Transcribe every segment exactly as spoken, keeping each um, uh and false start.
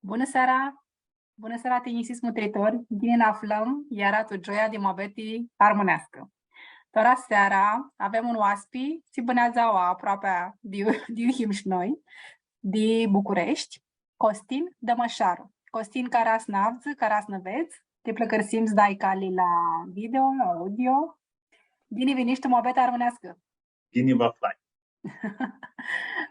Bunã seara! Bunã seara, tinjisits mutritori! Ghini nã aflãm iara tu gioia di muabeti armãneascã. Tora seara avem un oaspi, tsi bãneadzã aoa aproapea di, di iu him shi noi, di Bucureshti, Costin Dãmãsharu. Costin, cara s-nã avdzã, cara s-nã vedz, ti pãlãcãrsim s-dai cali la video, la audio. Ghini vinish tu muabeti armãneascã! Ghini vã aflai!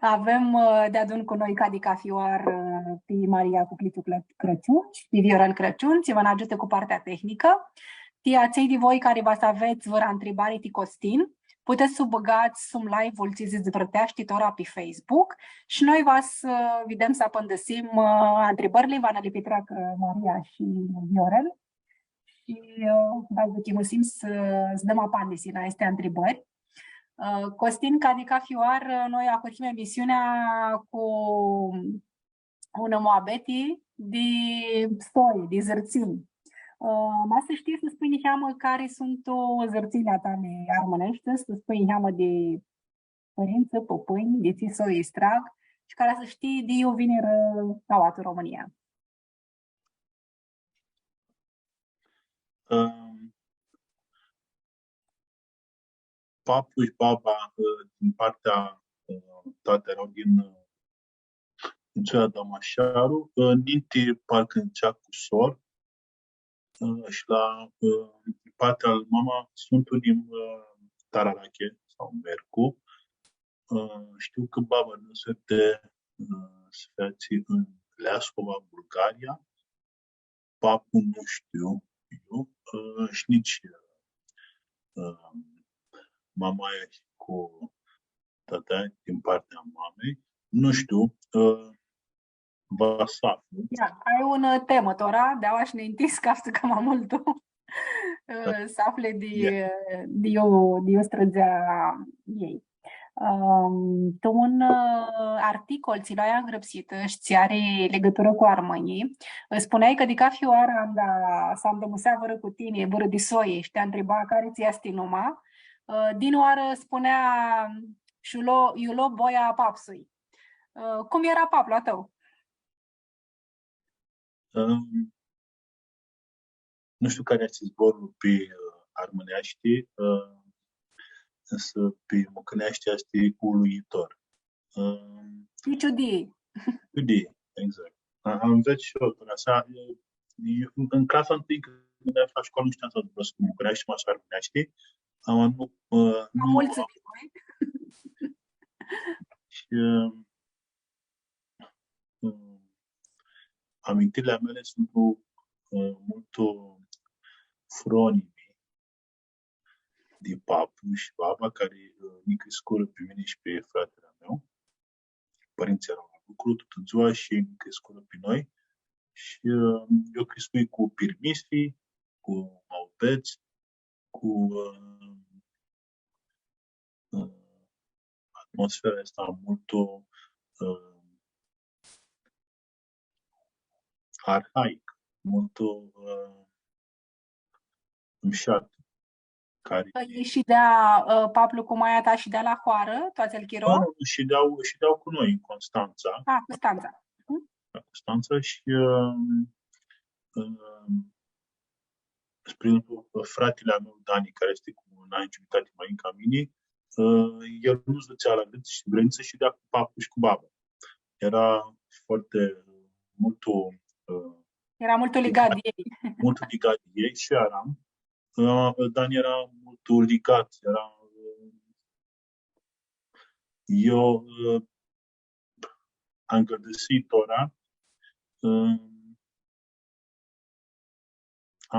Avem, ã, deadun cu noi, ca di cafi oarã, ã, pi Maria Cuclitu Clã-, Crãciun shi pi Viorel Crãciun, tsi va nã agiutã cu partea tehnicã. Ti atselj di voi cari va s-avets vãrã ntribari ti Costin, putets s-u bãgats sum live-ul tsi s-dizvãrteashti tora pi Facebook shi noi va s-, ã, videm s-apãndãsim, ã, ntribãrli, va nã li pitreacã Maria shi Viorel. Shi, ã, va s-duchimusim s-, s-dãm apandisi la aesti ntribãri. Ã, Costin, ca di cafi oarã, noi ahurhim emisiunea cu unã muabeti di soi, di zãrtsinj. Ã, ma s-shtii s-spunj niheamã cari suntu zãrtsinjli a tali armãneshti, s-spunj niheamã di pãrintsã, pãpãnj, di tsi soi s-trag, shi cara s-shtii di iu vinirã aoa tu Romãnia. Ãm, paplu shi baba, ã, din partea, ã, tati, eara din, ã, din soia Dãmãsharu, ã, ninti parcã dzãtsea Cusor, ã, shi la, ã, partea al mama suntu din, ã, Tararache sau Mercu, ã, shtiu cã baba dãnsã di, ã, s-featsi tu Leascova, Bulgaria, paplu nu shtiu iu, ã, shi nitsi, ã, mamaia shi cu tata din partea mamei, nu shtiu, ã, va s-aflu. Ia, ai unã, ã, temã, tora, di aoa shi ninti s-caftsã cama multu, ã, s-afli di, ã, di iu, di iu s-trãdzea elj. Ãm, tu un, ã, articol tsi lu ai angrãpsitã, ã, shi tsi ari ligãturã cu armãnjlji, spuneai cã di cafi oarã anda s-andãmusea vãrã cu tini, vãrã di soi, shi ti ntriba cari tsã easti numa, ã, dinãoarã spunea, sh-iu lo, iu lo boia a papsui. Ã, cum eara paplu a tãu? Ãm, nu shtiu cari easti zborlu pi, ã, armãneashti, ã, s-, pi mucãneashti easti uluitor. Ãm, e ciudii. Ciudii, exact. A, am învățat și eu, până așa, eu, eu, în, în clasa întâi, când eram la școală, nu știam să vorbesc mucãneashti, mã armãneashti. Am, nu, ã, nu multsã am. Di noi. Shi, ã, ã, amintirli a meali suntu, ã, multu fronimi di paplu shi baba, cari, ã, nã criscurã pi mini shi pi fratili a meu. Pãrintsãlj eara la lucru tutã dzua shi nã criscurã pi noi. Shi, ã, eu criscui cu pirmisi, cu muabets, cu, ã, ã, atmosfera aestã multu, ã, arhaic, multu, ã, mushat, cari... Ã, elj shidea, ã, paplu cu maia ta shidea la hoarã, tu atsel chiro? Nu, nu, nu, shidea, shidea cu noi în Constanța. Ah, Constanța. Mhm. La Constanța shi, ã, ã, spre exemplu, fratili a meu, Dani, cari easti cu un an shi giumitati ma njic ca mini, ã, el nu s-dutsea la grãnitsã shi, grãnitsã, shidea cu paplu shi cu baba. Eara foarte multu, ã, eara multu ligat di elj. Multu ligat di elj shi eara, ã, Dani eara multu ligat, eara, ã, eu, ã, am gãrdãsit tora, ã,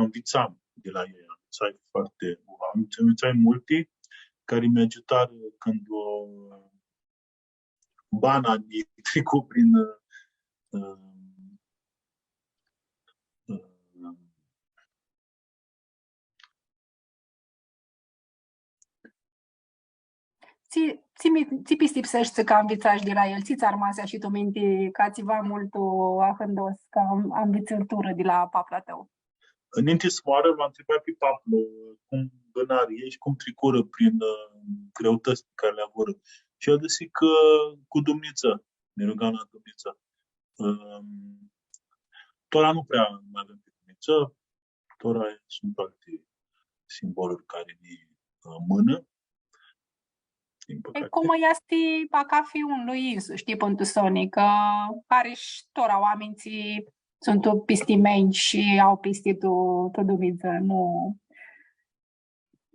anvitsam di la elj, anvitsai foarte, anvitsai multi, cari mi agiutarã cãndu, ã, bana nji tricu prin, ã, ã, Tsi, tsi mi-, tsi pistipseshti cã anvitsash di la el? Tsi tsã armasi ashi tu minti ca tsiva multu ahãndos, ca an-, anvitsãturã di la paplu a tãu? Ninti s-moarã, lu ntribai pi paplu cum bãnarã elj shi cum tricurã prin, ã, greutãtsli pi cari li avurã. Shi el dzãsi cã cu Dumnidzã, mi ruga la Dumnidzã. Ãm, Tora nu prea mai avem pi Dumnidzã, tora suntu alti simboluri cari nã, ã, mãnã. Din pãcati. E, cum easti a cafi un lui insu, shtii, pãn tu soni, cã ari shi tora oaminj tsi suntu pistimenj shi au pisti tu, tu Dumnidzã, nu,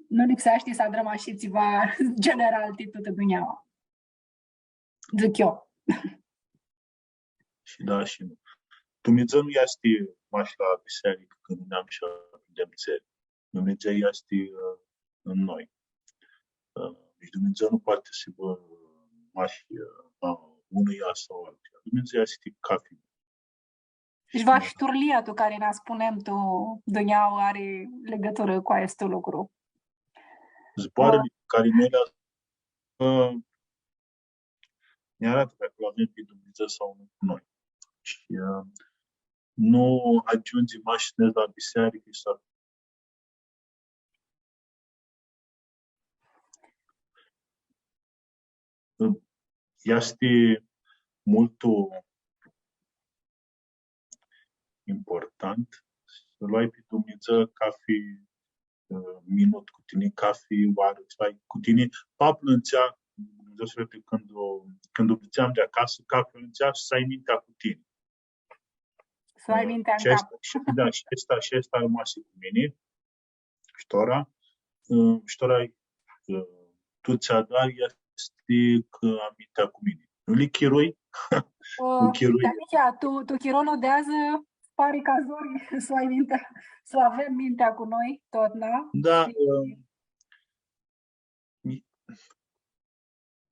nu lipseashti s-adrãm ashi tsiva general ti tutã dunjaua. Dzãc eu. Shi da, shi nu. Dumnidzã nu easti mash la bisearicã cãndu neam shi avem lemtseri. Dumnidzã easti, ã, tu noi. Ã, deci Dumnidzã nu poati s-hibã mash, ã, a, unui sau altuia. Dumnidzã easti cafi. Deci va shi turlia tu cari nã spunem tu dunjaua ari ligãturã cu aestu lucru. Zboarãli cari noi li, ã, nã aratã cã aclo avem pi Dumnidzã sau nu cu noi. Shi, ã, nu agiundzi mash s-nedz la bisearicã shi s-, easti multu important s-lu ai pi Dumnidzã cafi, ã, minut cu tini, cafi oarã, s-ai cu tini. Paplu nj-dzãtsea, Dumnidzã s-lu ljirtã, cãndu, cãndu plãtseam di acasã, cafi oarã nj-dzãtsea s-ai mintea cu tini. S-ai mintea tu cap. Shi aestã, shi, da, shi aestã, shi aestã armasi cu mini. Shi tora, ã, shi tora, ã, tut tsi adar easti cã am mintea cu mini. Nu li chirui? Ã, nu chirui. Da, Michea, tu, tu chirolu di adzã pari ca zori s-u ai mintea, s-u avem mintea cu noi, totna. Da, shi, ã,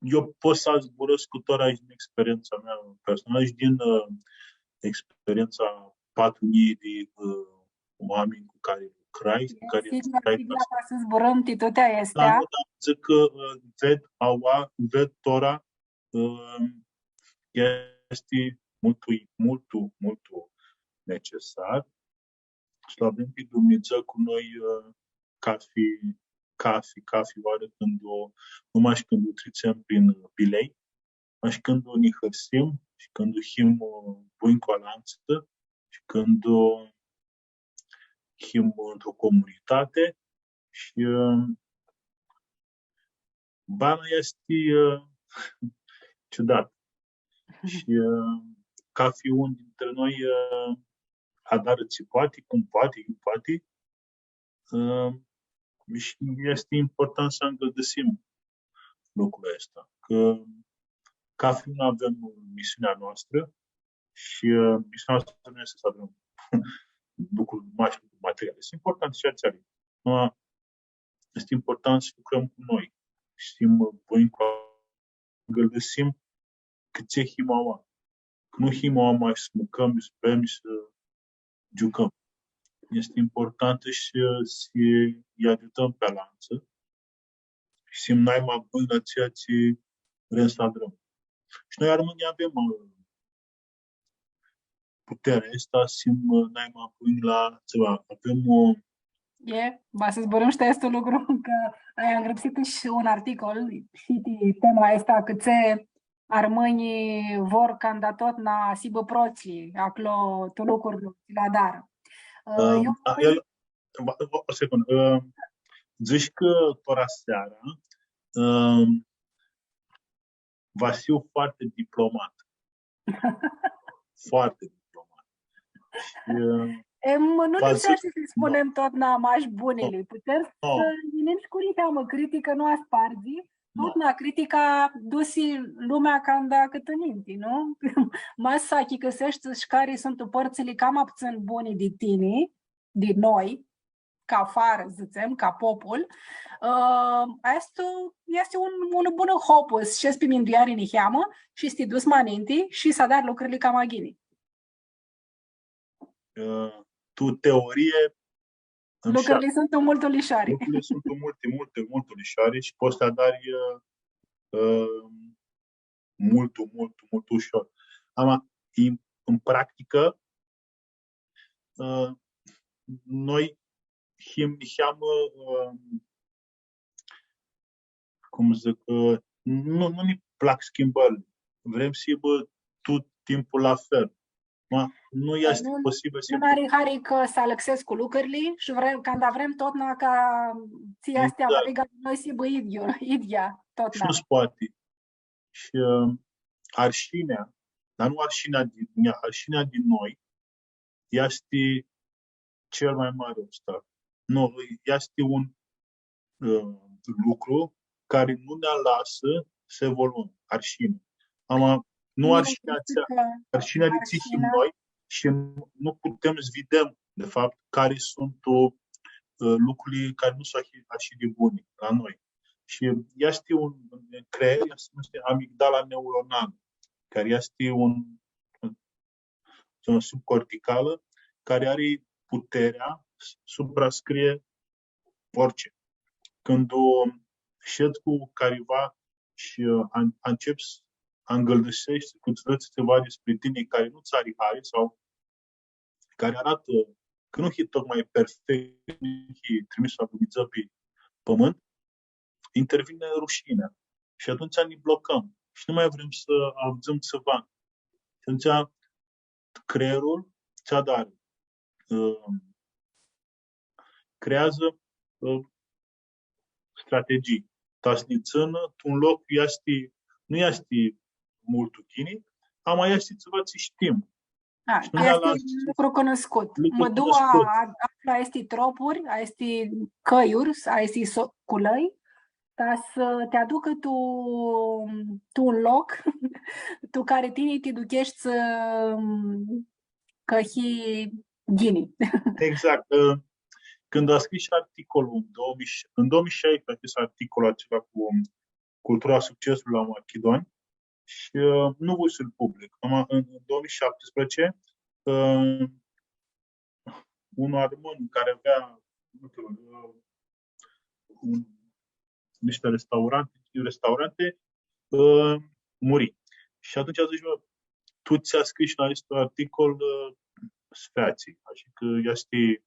eu pot s-zburãscu tora shi din experientsa mea personalã shi din, ã, experientsa patru njilji di, ã, oaminj cu cari lucrai, cu cari lucrai. Sigur, sigur, ca s-zburãm ti tuti aesti. Dar nu, dar dzãc cã, ã, ved aua, ved tora, ã, easti multu, multu, multu necesar. S-lu avem pi Dumnidzã cu noi, ã, cafi, cafi, cafi oarã cãndu, nu mash cãndu tritsem prin, ã, bilei, mash cãndu nã hãrsim shi cãndu him, ã, bunj cu alantsã shi cãndu him, ã, ntr-o comunitati shi, ã, bana easti, ã, ciudatã. Shi, ã, cafi un dintrã noi, ã, adarã tsi poati, cum poati, iu poati. Ã, shi easti important s-angãldãsim lucrul aestu, cã cafi un avem misiunea noastrã shi, ã, misiunea noastrã nu easti s-adrãm lucruri, mash lucruri materiale. Easti important shi atseali. Ã, easti important s-lucrãm cu noi. S-him bunj cu, s-angãldãsim cãtse him aua. Cã nu him aua mash s-mãcãm, s-bem, s-giucãm. Easti important shi s-lji agiutãm pi alantsã. S-him nai ma bunj la ceea tsi vrem s-adrãm. Shi noi armãnjlji avem, ã, puterea aestã, s-him, ã, nai ma bunj la tsiva. Avem o... E, va s-zburãm shi ti aestu lucru, cã ai angrãpsitã shi un articol shi ti tema aestã, cãtse armãnjlji vor canda totna s-hibã protslji aclo tu lucrul tsi lu adarã. Ã, ãm, eu a, el, va, va, o secundã. Ãm, dzãsh cã tora seara, ãm, va s-hiu foarte diplomat. Foarte diplomat. Shi, ã, em, nu lipseashti s-lji spunem totna mash bunili. Nu. Putem s-yinim shi cu niheamã criticã, nu aspardzi. Nu. Totna critica dusi lumea canda cãtã ninti, nu? Ma s-achicãseshti shi cari suntu pãrtsãli cama putsãn buni di tini, di noi, ca farã, dzãtsem, ca popul, ã, aestu easti un, unã bunã hopã, s-shedz pi mindueari niheamã shi s-ti duts ma ninti shi s-adari lucrili cama ghini. Ã, tu teorie, lucrili suntu multu lishoari. Lucrili suntu multu, multu, multu lishoari shi pots s-li adari, ã, ã, multu, multu, multu ushor. Ama, în, în practicã, ã, noi him niheamã, ã, cum dzãc, ã, nu, nu nã plac schimbãrli. Vrem s-hibã tut timpul la fel. Ma, nu easti posibil s-... Nu ari hari cã s-alãxescu lucrili shi vrem, canda vrem totna ca tsi easti... Exact. Avariga di noi s-hibã idyea, idyea, totna. Shi nu s-poati. Shi, ã, arshinea, dar nu arshinea di, arshinea di noi, easti cel mai mari obstacol. Nu, easti un, ã, lucru cari nu nã alasã s-evoluãm, arshinea. Ama nu... Nu, arshinea atsea, cred cã arshinea di tsi him noi shi nu putem s-videm, de fapt, cari suntu, ã, lucrurli cari nu suntu ashi, ashi di buni la noi. Shi easti un, un creier, easti, nu shtiu, amigdala neuronalã, cari easti un, un, un subcorticalã, cari ari puterea s-, suprascrie orice. Cãndu, ã, shedz cu cariva shi, ã, an-, ancepi s-angãldãseshti, cã ts-dzãtsi tsiva despre tini cari nu ts-ari hari sau cari aratã cã nu hii tocmai perfect, nu hii trimis la Dumnidzã pi pãmãnt, intervine rushinea. Shi atumtsea nã blocãm. Shi nu mai vrem s-avdzãm tsiva. Shi atumtsea creierlu tsi adarã, ã, creeadzã, ã, strategii. Ta s-nã tsãnã tu un loc, easti, nu easti multu ghini, ama easti tsiva tsi shtim. A, shi nu easti alas lucru cunuscut. Lucru cunuscut. Mã duc, a, aflu aesti tropuri, aesti cãljuri, aesti so-, culãi, ta s-ti aducã tu, tu un loc tu cari tini ti ducheshti, ã, cã hii ghini. Exact. Ã, cãndu am scris articolul în două mii, în două mii șaisprezece, am scris articolul acela cu cultura succesului la Machidoni și, ã, nu voi să-l public. Am, în, în două mii șaptesprezece, ã, un armãn care avea, nu știu, ã, un, niște restaurante, restaurante, ã, muri. Shi atumtsea dzãsh, „Mã, tu tsi scrii la acest articol, ã, s-featsi, ashi cã easti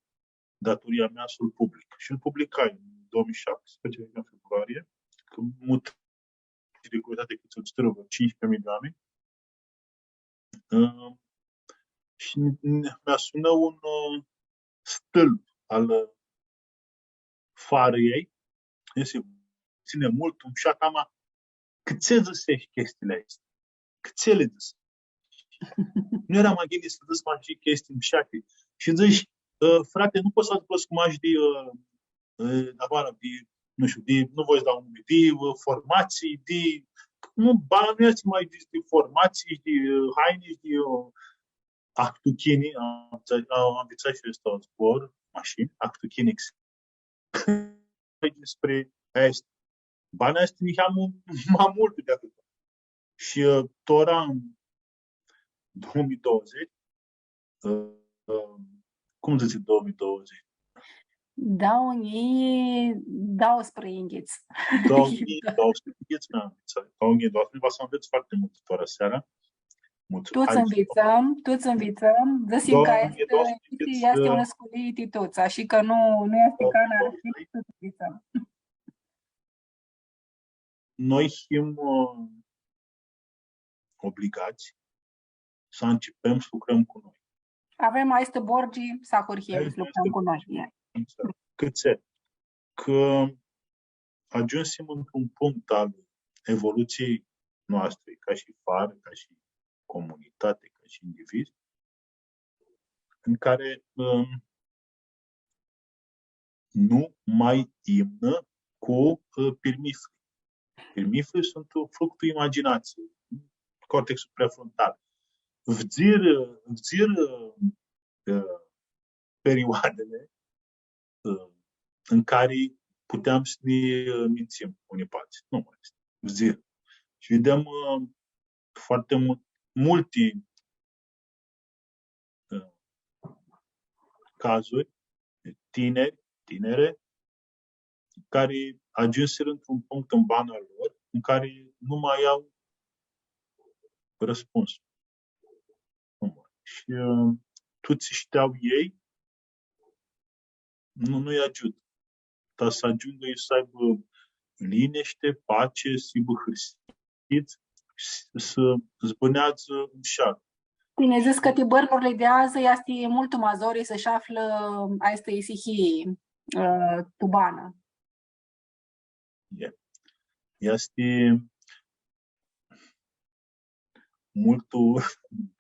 datoria mea s-lu public.” Shi-l publicai în două mii șaptesprezece, în februarie, cã mut-, de curiozitate cã s-lu citirã vreo cincisprezece mii de oameni. Ã, shi n-, n-, mi sunã un, ã, stãlp al, ã, fariljei. Dzãsi, „Tsãni multu, mushat, ama cãtse dzãseshi chestiile aesti? Cãtse li dzãseshi? Nu eara ma ghini s-dzãts mash chestii mushati?” Shi dzãsh, „Ã, frate, nu pot s-zburãscu mash di, ã, ã, afarã di, nu shtiu, di, nu voi s-dau numi, di, ã, formatsii, di, nu, ba, nu easti mash di, di formatsii, di, ã, haini, di, ã, ahtuchini, am, am, am nvitsat shi eu aestu zbor, mash, ahtuchini, despre aesti. Bana easti niheamã ma multu di atãt.” Shi, ã, tora, în două mii douăzeci, ã, ã, cum dzãtsi, două mii douăzeci? Doauã njilji doauãsprãyinghits. Doauã njilji doauãsprãyinghits, mi-am nvitsat. Doauã njilji doauãsprãyinghits, va s-anvets foarte mult tora seara. Multu. Tuts nvitsãm, tuts nvitsãm, dzãsim cã easti, easti unã sculii ti tuts, ashi cã nu, nu easti ca n-ar fi, tuts nvitsãm. Noi him, ã, obligats s-ancepem s-lucrãm cu noi. Avem aestã borgi s-ahurhim, s-lucrãm cu noi. Exact. Cãtse? Cã agiumsim într-un punct al evoluției noastre, ca și far, ca și comunitate, ca și indivizi, în care, ãm, nu mai imnã cu, ã, pirmithili. Pirmithili suntu fructul imaginației, cortexul prefrontal. Vdzir, vdzir, ã, ã, perioadele, ã, în care puteam s-nã, ã, mințim unii pe alții. Nu mai este. Vdzir. Shi videm, ã, foarte mul-, multi, ã, cazuri, tineri, tinere, cari agiumsirã într-un punct în bana lor în care nu mai au răspuns. Nu mai. Shi, ã, tut tsi shtiu elj, nu, nu-lj agiutã. Ta s-agiungã elj s-aibã linishti, pace, s-hibã hãrsits, s-, s-bãneadzã mushat. Tini dzãts cã ti bãrnurli di adzã easti multu ma zori s-shi aflã aestã isihii, ã, tu banã. E. Easti multu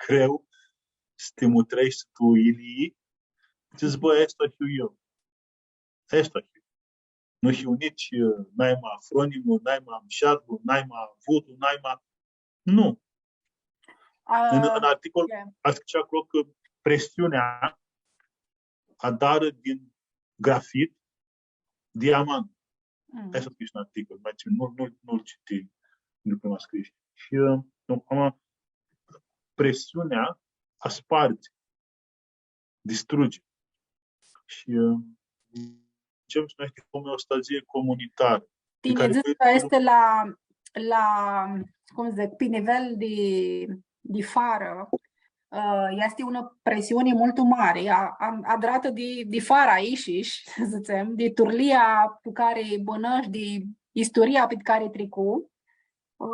greu s-ti mutreshti tu ilii, dzãts, bã, aestã hiu eu. Aestã hiu. Nu hiu nitsi, ã, naima afronimu, naima mushatlu, naima avutlu, naima... Nu. A, în, în articol, e, a scris acolo că presiunea adarã din grafit diamant. Mm. Aestã scris în articol, ma tsãn, nu, nu, nu-l citi, nu cum a scris. Shi, ã, nu, acum, presiunea asparge, distruge. Shi, ã, zicem, noi suntem o omeostazie comunitară. Tini dzãts cã easti la, la, cum dzãc, pi nivel di, di farã, ã, easti unã presiuni multu mari, a, a, adratã di, di fara ishish, dzãtsem, di turlia cu cari bãnãsh, di isturia pit cari tricu, ã,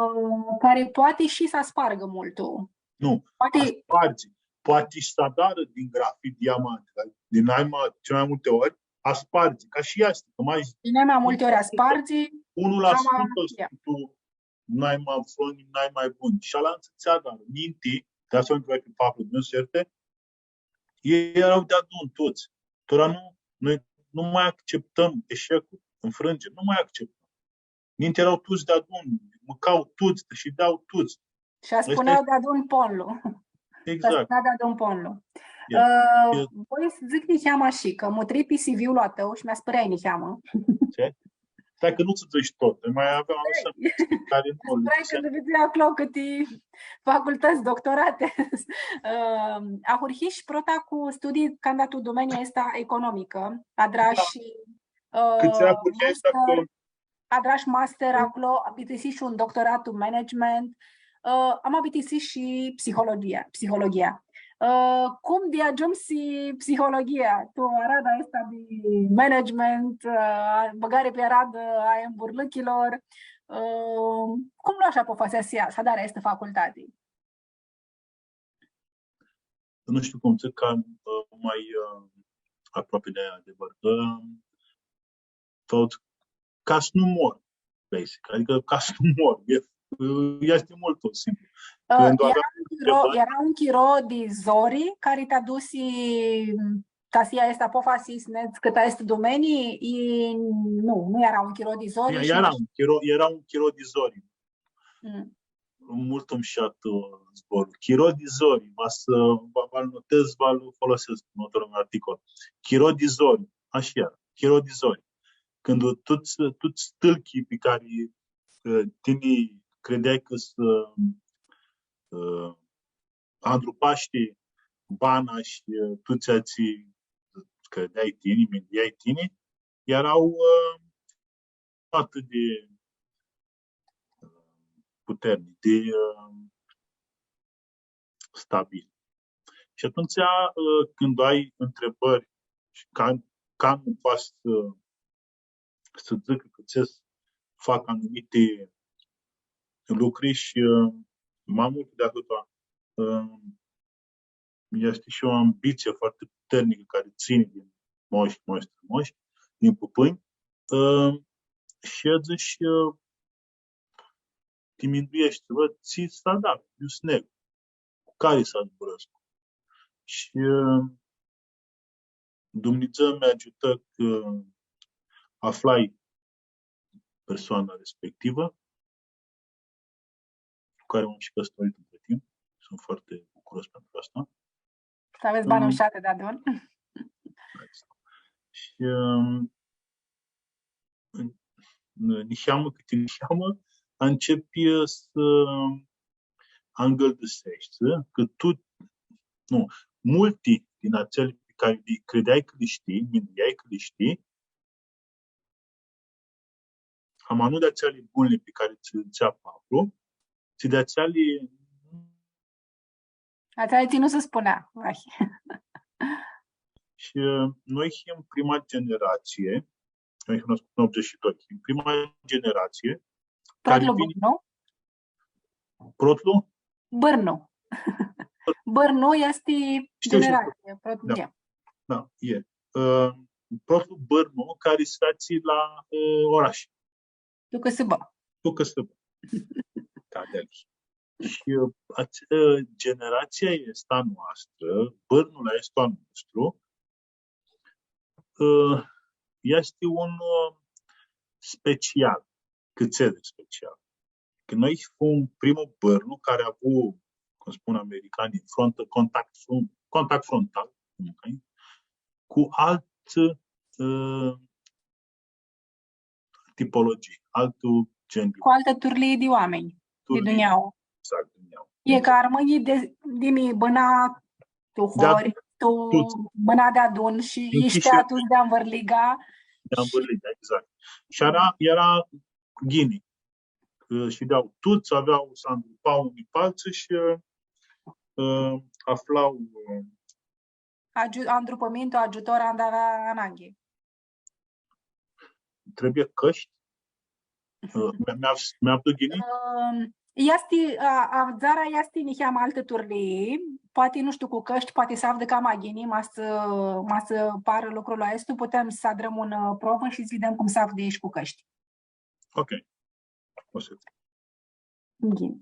cari poati shi s-aspargã multu. Nu, poati asparge. Poati s-adarã din grafit diamant, dar din naima, cele mai multe ori, asparge, ca shi ea este, că mai... Di naima multi ori asparge, unu la sută cama, ia, suntu naima afroni, naima buni. Shi alantsã tsi adarã, ninti, ca s-nu pi Pavlu, nu s-ierte, ei eara deadun tuts. Tora nu, noi nu mai acceptăm eșecul, înfrângem, nu mai acceptăm. Ninti eara tuts deadun, mãca tuts, shi dea tuts. Shi aspunea deadun ponlu. Exact. Aspunea deadun ponlu. Ia, ã, ia. Voi s-dzãc niheamã shi cã mutrii pi C V-ul a tãu shi mi-aspãreai niheamã. Ce? Stai cã nu tsã dzãsh tut, ma aveam... Stai. Cari nu... Stai cã nu vidzeai aclo cãti facultãts, doctorate. Ã, ahurhish prota cu studii canda tu domenia aestã economicã, adrash, da, shi, ã, cãtse ahurheai master, adrash master aclo, bitisish shi un doctorat tu management, ã, ama bitisish shi psihologia, psihologia. Ã, cum di agiumsi psihologia? Tu arada aestã di management, ã, bãgari pi aradã a emburlãchilor, ã, cum loash apofasea s-, s-adari aestã facultati? Nu shtiu cum dzãc, ca, ã, mai, ã, aproapi di aia di vãrgã, tot ca s-nu mor, basic. Adicã ca s-nu mor. E, easti multu simplu. Ã, cãndu eara aveam un chiro, întrebări, eara un chiro di zori cari ti adusi, ta s-ljai aestã apofasi, s-nedz cãtã aestã domenii, i nu, nu eara un chiro di zori. Eara, shi eara un chiro, eara un chiro di zori. Mm. Multu mushat, ã, zborlu. Chiro di zori, va s-, va, va-l notez, va-l folosescu tu urmãtorlu articol. Chiro di zori, ashi eara, chiro di zori. Cãndu tuts, tuts tãlchii pi cari, ã, tini credeai cã s-, ã, andrupashti bana shi, ã, tuts atselj cã credeai tini, minduiai tini, eara, ã, atãt di, ã, puternic, di, ã, stabil. Shi atumtsea, ã, cãndu ai întrebări shi ca, ca nu poati s-, s-dzãcã cã tsi s-fac anumiti lucri shi, ã, ma multu di atãt, ã, easti shi o ambitsii foarte puternicã cari tsãni di moshi, moshi, moshi, di pãpãnj. Ã, shi dzãsh, ã, ti mindueshti, bã, tsi s-adar, iu s-negu, cu cari s-zburãscu. Shi, ã, Dumnidzã mi agiutã cã aflai persoana respectivã, cu cari m-am shi cãsãtorit între timp. Sunt foarte bucuros pentru asta. S-avets banã mushatã deadun. Exact. Shi, ãm, niheamã cãti niheamã, ancepi s-angãldãseshti, cã tu, nu, multi din atseali pi cari li credeai cã li shtii, minduiai cã li shtii, ama nu di atseali bunili pi cari tsã dzãtsea Pavlu, tsi di atseali... Atseali tsi nu s-spunea. Ai. Shi, ã, noi him prima generație, noi him nãscuts în optzeci și doi, him prima generație, cari... Protlu vini, bãrnu? Protlu? Bãrnu. Bãrnu easti generatsii, protlu, da. Da, e. Ã, protlu bãrnu cari s-featsi la, ã, orash. Tu cãsãbã. Tu cãsãbã. Ca di-aeali. Shi, ã, ats-, ã, generatsia aestã a noastrã, bãrnul aestu a nostru, ã, easti un, ã, special, cãtse di special. Cã noi fum primul bãrnu cari avu, cum spun americanii, front-, contact front-, contact frontal, cum spun, cu altu, ã, tipologii, altu gen. Cu altã turlii di oaminj, di dunjauã. Exact, dunjauã. E ca armãnjlji di, di mi bãna tu hori, tu bãna deadun shi ishtea tuts di anvãrliga. Di anvãrliga, exact. Shi eara, eara ghini. Ã, shidea tuts, avea, s-andrupau unii pi altsã shi, ã, aflau, ã, agiu-, andrupãmintu, agiutor, anda avea ananghi. Trebuie cãshti? Ã, mi-, mi-, mi-avdu ghini? Ãm, easti, a, avdzarea easti niheamã altã turlii, poati, nu shtiu, cu cãshti, poati s-avdã cama ghini, ma s-, ma s-parã lucrul aestu, putem s-adrãm unã, ã, provã shi s-videm cum s-avdi shi cu cãshti. Ok. O s-. Ghini.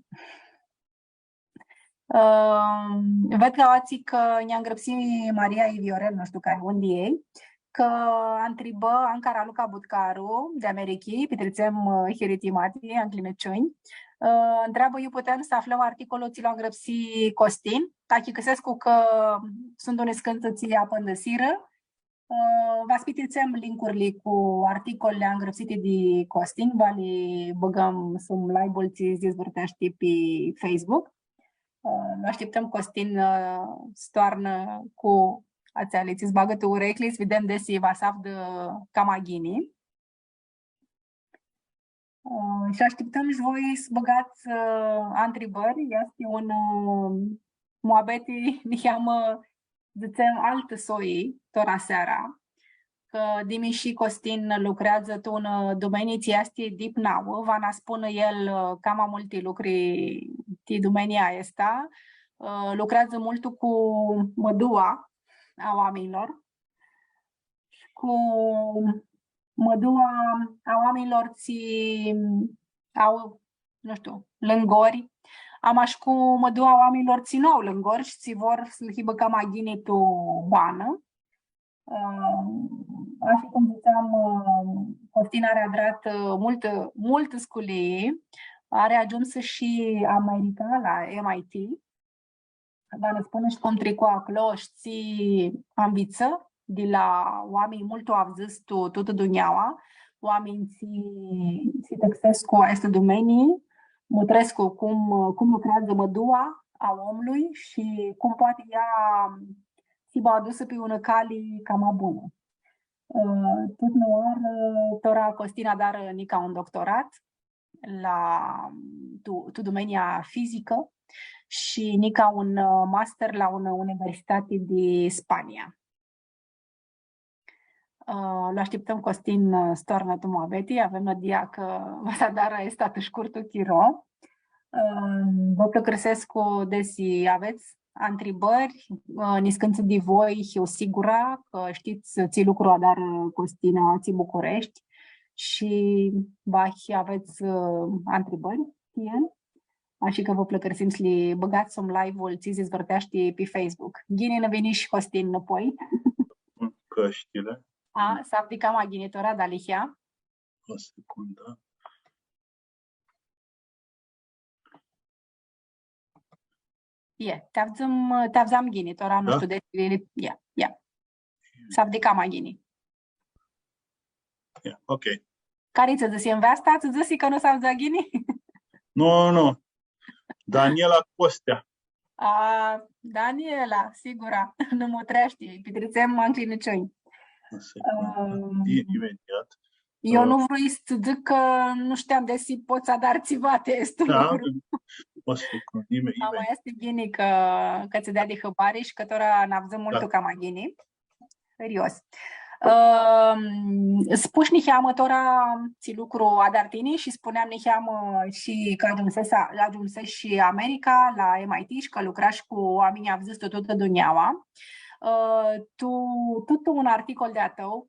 Ãm, ved ca aoatsi cã nj-angrãpsi Maria Iviorel, nu shtiu cari, un di elj, cã antribã Anca Raluca Butcaru, di Americhii, pitritsem, ã, hiritimati, ancljinãciunj. Ã, ntreabã, iu putem s-aflãm articolul tsi lu angrãpsi Costin, achicãsescu cã suntu niscãntsã tsi apãndãsirã, Ã, va s-pitritsem linkurli cu articolili angrãpsiti di Costin, va li bãgãm sum live-ul tsi s-dizvãrteashti pi Facebook. Ã, lu ashtiptãm Costin, ã, s-toarnã cu atseali tsi s-bagã tu ureclji, s-videm desi va s-avdã cama ghini. Ã, shi ashtiptãm shi voi s-bãgats, ã, antribãri. Easti un, ã, muabeti, niheamã, dzãtsem, altã soi, tora seara, cã dimi shi Costin lucreadzã tu un, ã, dumenii tsi easti dip nauã, va nã spunã el, ã, cama multi lucri ti dumenia aestã, ã, lucreadzã multu cu mãdua a oaminjlor, shi cu mãdua a oaminjlor tsi au, nu shtiu, lãngori, ama shi cu mãdua a oaminjlor tsi nu au lãngori shi tsi vor s-lã hibã cama ghini tu banã. Ã, ashi cum dzãtseam, ã, Costin ari adratã, ã, multã, multã sculii, ari agiumsã shi America la M I T. Va nã spunã shi cum tricu aclo shi tsi anvitsã di la oaminj multu avdzãts tu tutã dunjaua, oaminj tsi, tsi s-tãxescu aestã dumenii, mutrescu cum, cum lucreadzã mãdua a omlui shi cum poati ea s-hibã adusã pi unã cali cama bunã. Ã, tut nãoarã, tora Costin adarã nica un doctorat la, tu, tu dumenia fizicã shi nica un, ã, master la unã universitati di Spania. Ã, lu ashtiptãm Costin, ã, s-toarnã tu muabeti, avem nãdia cã va s-adarã aestã tu shcurtu chiro. Ã, vã pãlãcãrsescu desi avets antribãri, ã, niscãntsã di voi, hiu sigura cã shtits tsi lucru adarã Costin aoatsi Bucureshti shi va avets, ã, antribãri ti el. Ashi cã vã pãlãcãrsim s-li bãgats sum live-ul tsi s-dizvãrteashti pi Facebook. Ghini nã vini shi Costin nãpoi. Cãshtili. A, s-avdi cama ghini tora, dealihea. O secundã. E, ti avdzãm, ti avdzãm ghini, tora nu shtiu di, e, e. S-avdi cama ghini. E, ok. Cari tsã dzãsi, nveasta? Tsã dzãsi cã nu s-avdza ghini? Nu, nu. Daniela Costea. A, Daniela, sigura, nã mutreashti, pitritsem ancljinãciunj. Ashi, ãm, e, imediat. Eu, ã, nu vrui s-dzãc cã nu shteam desi pot s-adar tsiva ti aestu lucru. Da, o s-, ime-, ime-. Ama easti ghini cã, cã tsã deadi hãbari shi cã tora nã avdzãm multu cama ghini. Serios. Ãm, spush niheamã tora tsi lucru adari tini shi spuneam niheamã shi cã agiumsesh, agiumsesh shi America la M I T shi cã lucrash cu oaminj avdzãts di tutã dunjaua. Ã, tu, tu, tu un articol di-a tãu,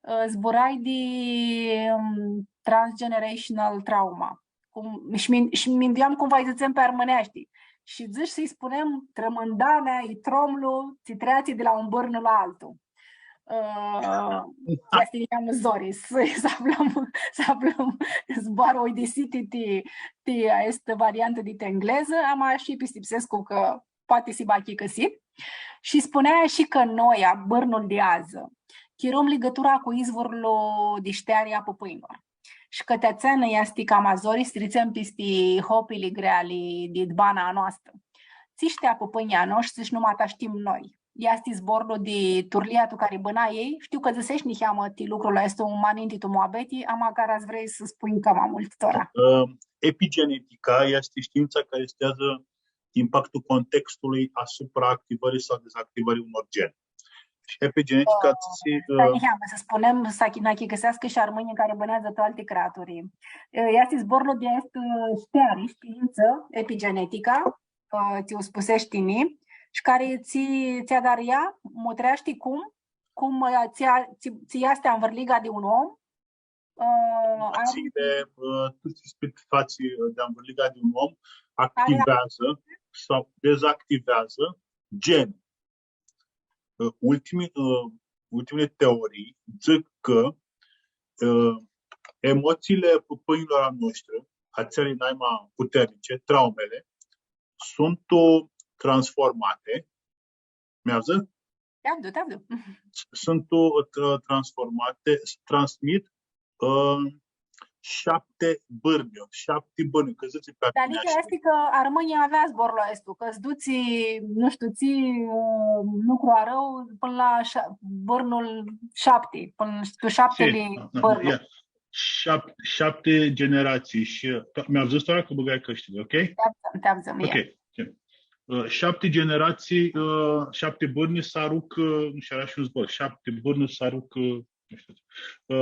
ã, zburai di, ãm, transgenerational trauma. Cum, shi min-, shi minduiam cum va-lj dzãtsem pi armãneashti. Shi dzãsh s-lji spunem trãmãndanea, i tromlu, tsi treatsi di la un bãrnu la altu. Ã, easti niheamã zori s-, s-aflãm, s-aflãm zboarã oidisiti ti, ti aestã variantã di englezã, ama shi pistipsescu cã poati s-hibã achicãsit. Shi spunea shi cã noi, a, bãrnul di adzã, chirum ligãtura cu izvorlu di shteari a pãpãnjlor. Shi cã ti atsea nã easti cama zori s-tritsem pisti hopili greali di bana a noastrã. Tsi shtea pãpãnjlji a noshtri shi numata shtim noi. Easti zborlu di turlia tu cari bãna elj. Shtiu cã dzãsesh niheamã ti lucrul aestu ma ninti tu muabeti, ama cara s-vrei s-spunj cama multu tora. Ã, epigenetica easti shtiintsa cari studiazã impactul contextului asupra activării sau dezactivării unor geni. Shi epigenetica, ã, tsi, ã, stai niheamã, s-spunem, s-achi-, nã achicãseascã shi armãnjlji cari bãneadzã tu alti craturi. Ã, easti zborlu di aestã shteari, shtiintsã, epigenetica, ã, tsi u spusesh tini, shi cari tsi, tsi adarã ea, mutreashti cum, cum, ã, tsi, tsi, tsi easti anvãrliga di un om, ã, mutatsiile, ã, tuti aspecti fatsi, ã, di anvãrliga di un om, activează sau dezactivează geni. Ã, ultimi-, ã, ultimele teorii dzãc cã, ã, emoțiile pãpãnjlor a noștri, atseali naima puternice, traumele, sunt, ã, transformate, mi-avdzã? Te avdu, te avdu. Sunt, ã, tra-, transformate, transmit, ã, shapti bãrnã, shapti bãrnã, cã dzãtsi pi... Dar nica easti cã armãnjlji avea zborlu aestu, cã s-dutsi, nu shtiu, tsi, ã, lucru arãu pãnã la sh-, bãrnul shapti, pãnã tu shaptili bãrnu. Shap-, shapti generatsii shi, ã, mi-avdzã tora cã bãgai cãshtili, ok? Te avdzã, te avdzã, ok. Ã, shapti generatsii, ã, shapti bãrnã s-arucã, nu shtiu, eara shi un zbor, shapti bãrnã s-arucã, nu shtiu. Ã,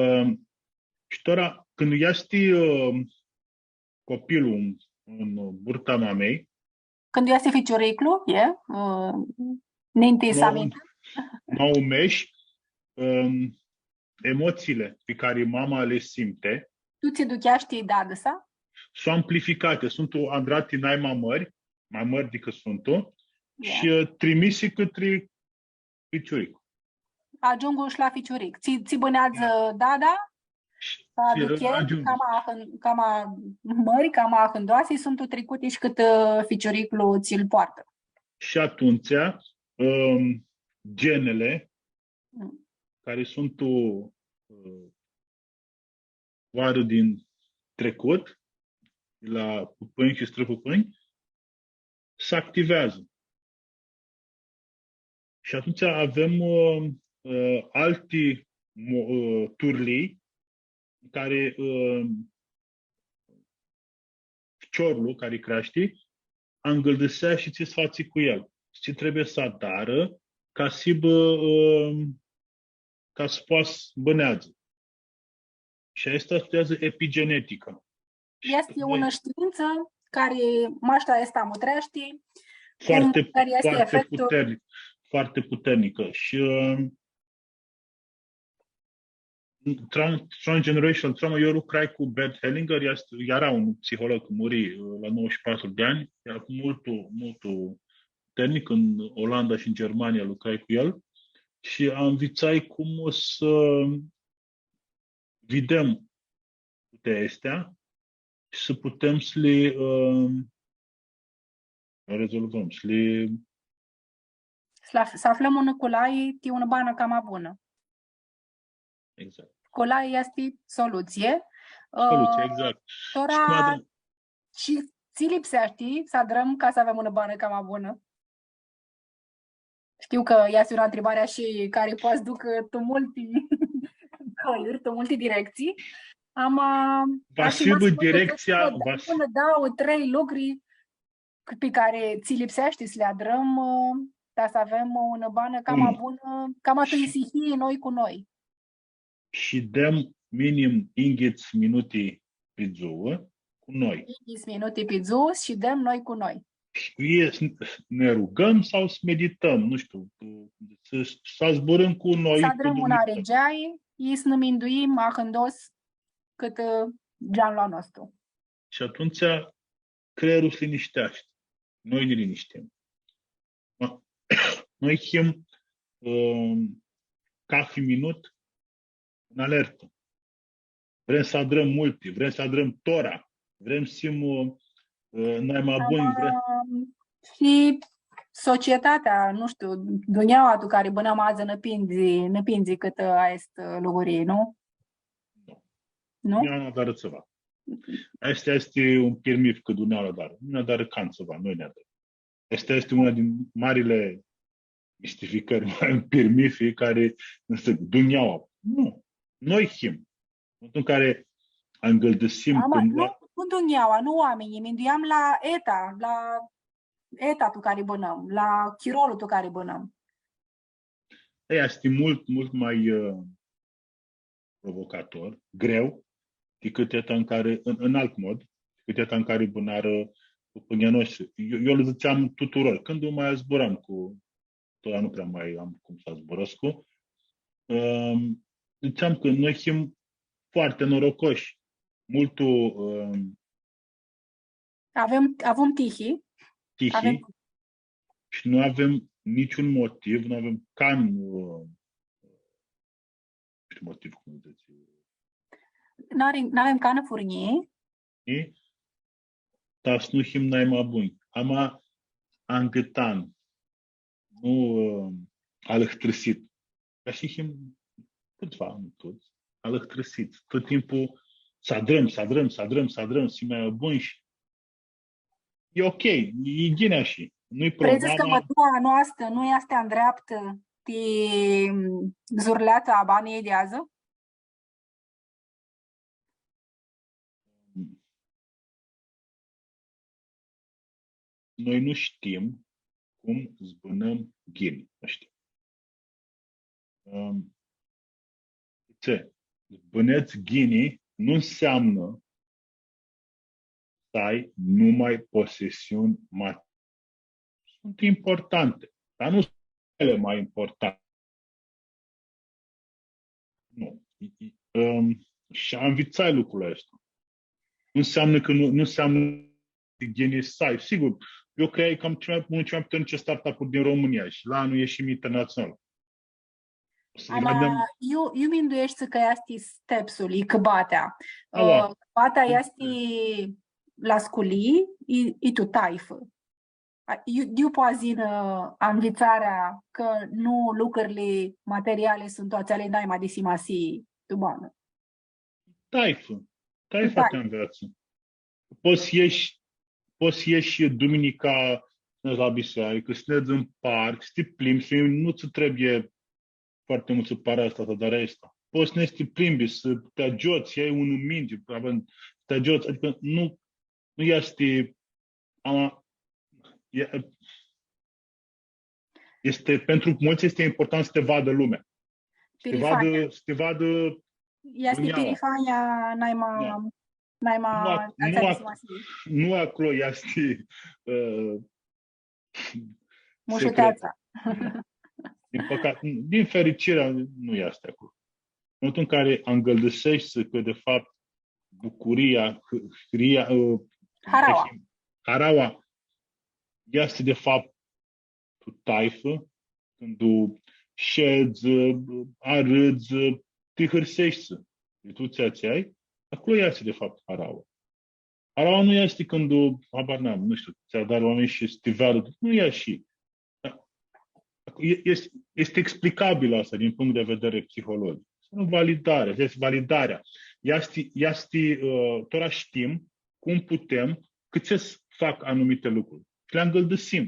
shi tora, cãndu easti, ã, copilul în, în burta mamei. Cãndu easti ficiuriclu, e, ã, ninti s-amintã. Nau mesh, ã, emoțiile pe care mama le simte. Tu tsi ducheashti dadã-sa? Sunt amplificate, sunt adrati nai ma mãri, ma mãri dicãt suntu, shi, ã, trimisi cãtrã ficiuric. Agiungu shi la ficiuric. Tsi, tsi bãneadzã dada, s-aduchea, cama ahãnd-, cama mãri, cama ahãndoasi, suntu tricuti shi cãtrã, ã, ficiuriclu tsi-l poartã. Shi atumtsea, ãm, genele, mm, cari suntu, ã, oarã din trecut, la pãpãnj shi strãpãpãnj, s-activeadzã. Shi atumtsea avem, ã, ã, alti mo-, ã, turlii, cari, ã, ficiorlu cari creashti, angãldãsea shi tsi s-fatsi cu el. Shi tsi trebuie s-adarã ca s-hibã, ã, ca s-poatã s-bãneadzã. Shi aestã studiazã epigenetica. Easti unã shtiintsã cari mash aestã mutreashti, cum, foarte, cari easti foarte efectul puternic, foarte puternică. Shi, ã, tran-, transgenerational trauma, eu lucrai cu Bert Hellinger, easti, eara un psiholog, muri, ã, la nouăzeci și patru de ani, eara multu, multu puternic, în Olanda și în Germania lucrai cu el și anvitsai cum s-videm tuti aesti shi s-putem s-li, ã, rezolvãm, s-li... S-la-, s-aflãm unã culai ti unã banã cama bunã. Exact. Culai easti solutsii. Solutsii, ã, exact. Tora, shi cum adrãm? Shi tsi lipseashti s-adrãm ca s-avem unã banã cama bunã? Shtiu cã easti unã ntribari shi cari poati s-ducã tu multi cãljuri, tu multi directsii. Ama va s-hibã directsia, va s-, unã, dauã, trei lucri pi cari tsi lipseashti s-li adrãm, ã, ta s-avem unã banã cama bunã, cama tu isihii noi cu noi. Shidem minim yinghits minuti pi dzuã cu noi. Yinghits minuti pi dzuã, shidem noi cu noi. Shi s-, ne rugãm sau s-meditãm, nu shtiu, s-, s-zburãm cu noi, cu S-adrãm unã Dumnidzã. Arigeai, i s-nã minduim ahãndos cãtã, ã, geanlu a nostru. Shi atumtsea creierlu s-linishteashti. Noi nã linishtim. Ma, noi him, ãm, cathi minut în alertă. Vrem s-adrãm multi, vrem s-adrãm tora, vrem s-him, ã, ã, nai ma bunj, vrem... Ama shi societatea, nu shtiu, dunjaua tu cari bãnãm adzã nã pindzi, nã pindzi cãtã, ã, aesti, ã, lucri, nu? Nu. Nu? Nu nã adarã tsiva. Aestã easti un pirmith cã dunjaua adarã. Nu nã adarã can tsiva, noi nã adarã. Aestã easti unã din marile mistificări, un pirmith cari, nu shtiu, dunjaua. Nu. Noi him. În momentul în care angãldãsim... Ama, cãndu nu, nu dunjaua, nu oaminjlji, minduiam la eta, la eta tu cari bãnãm, la chirolu tu cari bãnãm. Ei, easti multu, multu ma, ã, provocator, greu, dicãt eta în care, în, în alt mod, dicãt eta în care bãnarã pãpãnjlji a noshtri. Eu, eu lã dzãtseam tuturor, cãndu ma zburam cu, totdeauna nu prea ma am cum s-zburãscu, ãm, dzãtseam cã noi him foarte norocoshi, multu, ãm, Avem, avem tihi. tihi Avem shi nu avem niciun motiv, nu avem can, ã, nu shtiu motiv, cum dzãts, N-are, n-avem canã furnjii. i ta s-nu him nai ma bunj. Ama angãtan, nu, ã, alãhtrãsit. Ca shi him cãtsiva, nu tuts, alãhtrãsits. Tot timpul s-adrãm, s-adrãm, s-adrãm, s-adrãm, s-him nai ma bunj shi e ok, e ghini ashi. Nu-i Vrei s-dzãts cã problema. mãdua noastrã nu easti andreaptã ti, mm, zurleata a banãljei di adzã? Noi nu shtim cum s-bãnãm ghini, nu shtim. Ãm, tsi, s-bãnedz ghini nu înseamnă să ai numai posesiuni materiale. Sunt importante, dar nu sunt cele mai importante. Nu. I, i, ãm, shi anvitsai lucrul aestu. Nu înseamnă că nu, nu înseamnã ghini s-ai. Sigur, eu cred că am cel mai, unul cel mai puternice startup-uri din România și la anul ieșim internațional. Să Ama, vedem. iu, iu mindueshti cã easti stepsul, i cãbatea. Aua. Ã, cãbatea easti la sculii, i, i tu taifã. A, iu, iu poati s-yinã, ã, anvitsarea cã nu lucrili materiali suntu atseali nai ma di simasii tu banã. Taifã. Taifã Taifã. ti anveatsã. Pots s-ieshi, pots s-ieshi duminica, s-nedz la bisearicã, s-nedz în parc, s-ti plimbi, s-, nu tsã trebuie foarte multsã para aestã, dar aestã. Pots s-nedz s-ti plimbi, s-ti agiots, s-ljai unã mingi, s-ti agiots, adicã nu, nu easti, ama, e, este, pentru mulți este important să te vadă lumea. Să te Pirifania. vadă, să te vadă Easti dunjaua. pirifania nai ma, Da. nai ma, Nu ac-, nu atseali ac-, simasii. Nu acolo easti, ã, Mushuteatsa. secret. Din păcate, din fericire, nu easti acolo. În momentul în care angãldãseshti cã, de fapt, bucuria, hã-, hãria, ã, Haraua. haraua easti, de fapt, tu taifã, cãndu shedz, arãdz, ti hãrseshti di tuti atseali, acolo easti, de fapt, haraua. Haraua nu easti cãndu, habar n-am, nu shtiu, tsi adarã oaminjlji shi s-ti veadã, nu e ashi. Dar e-, este, este explicabil asta din punct de vedere psihologic. Este o validare, este validarea. Easti, easti, ã, tora shtim cum putem, cãtse s-fac anumite lucruri. Shi li angãldãsim.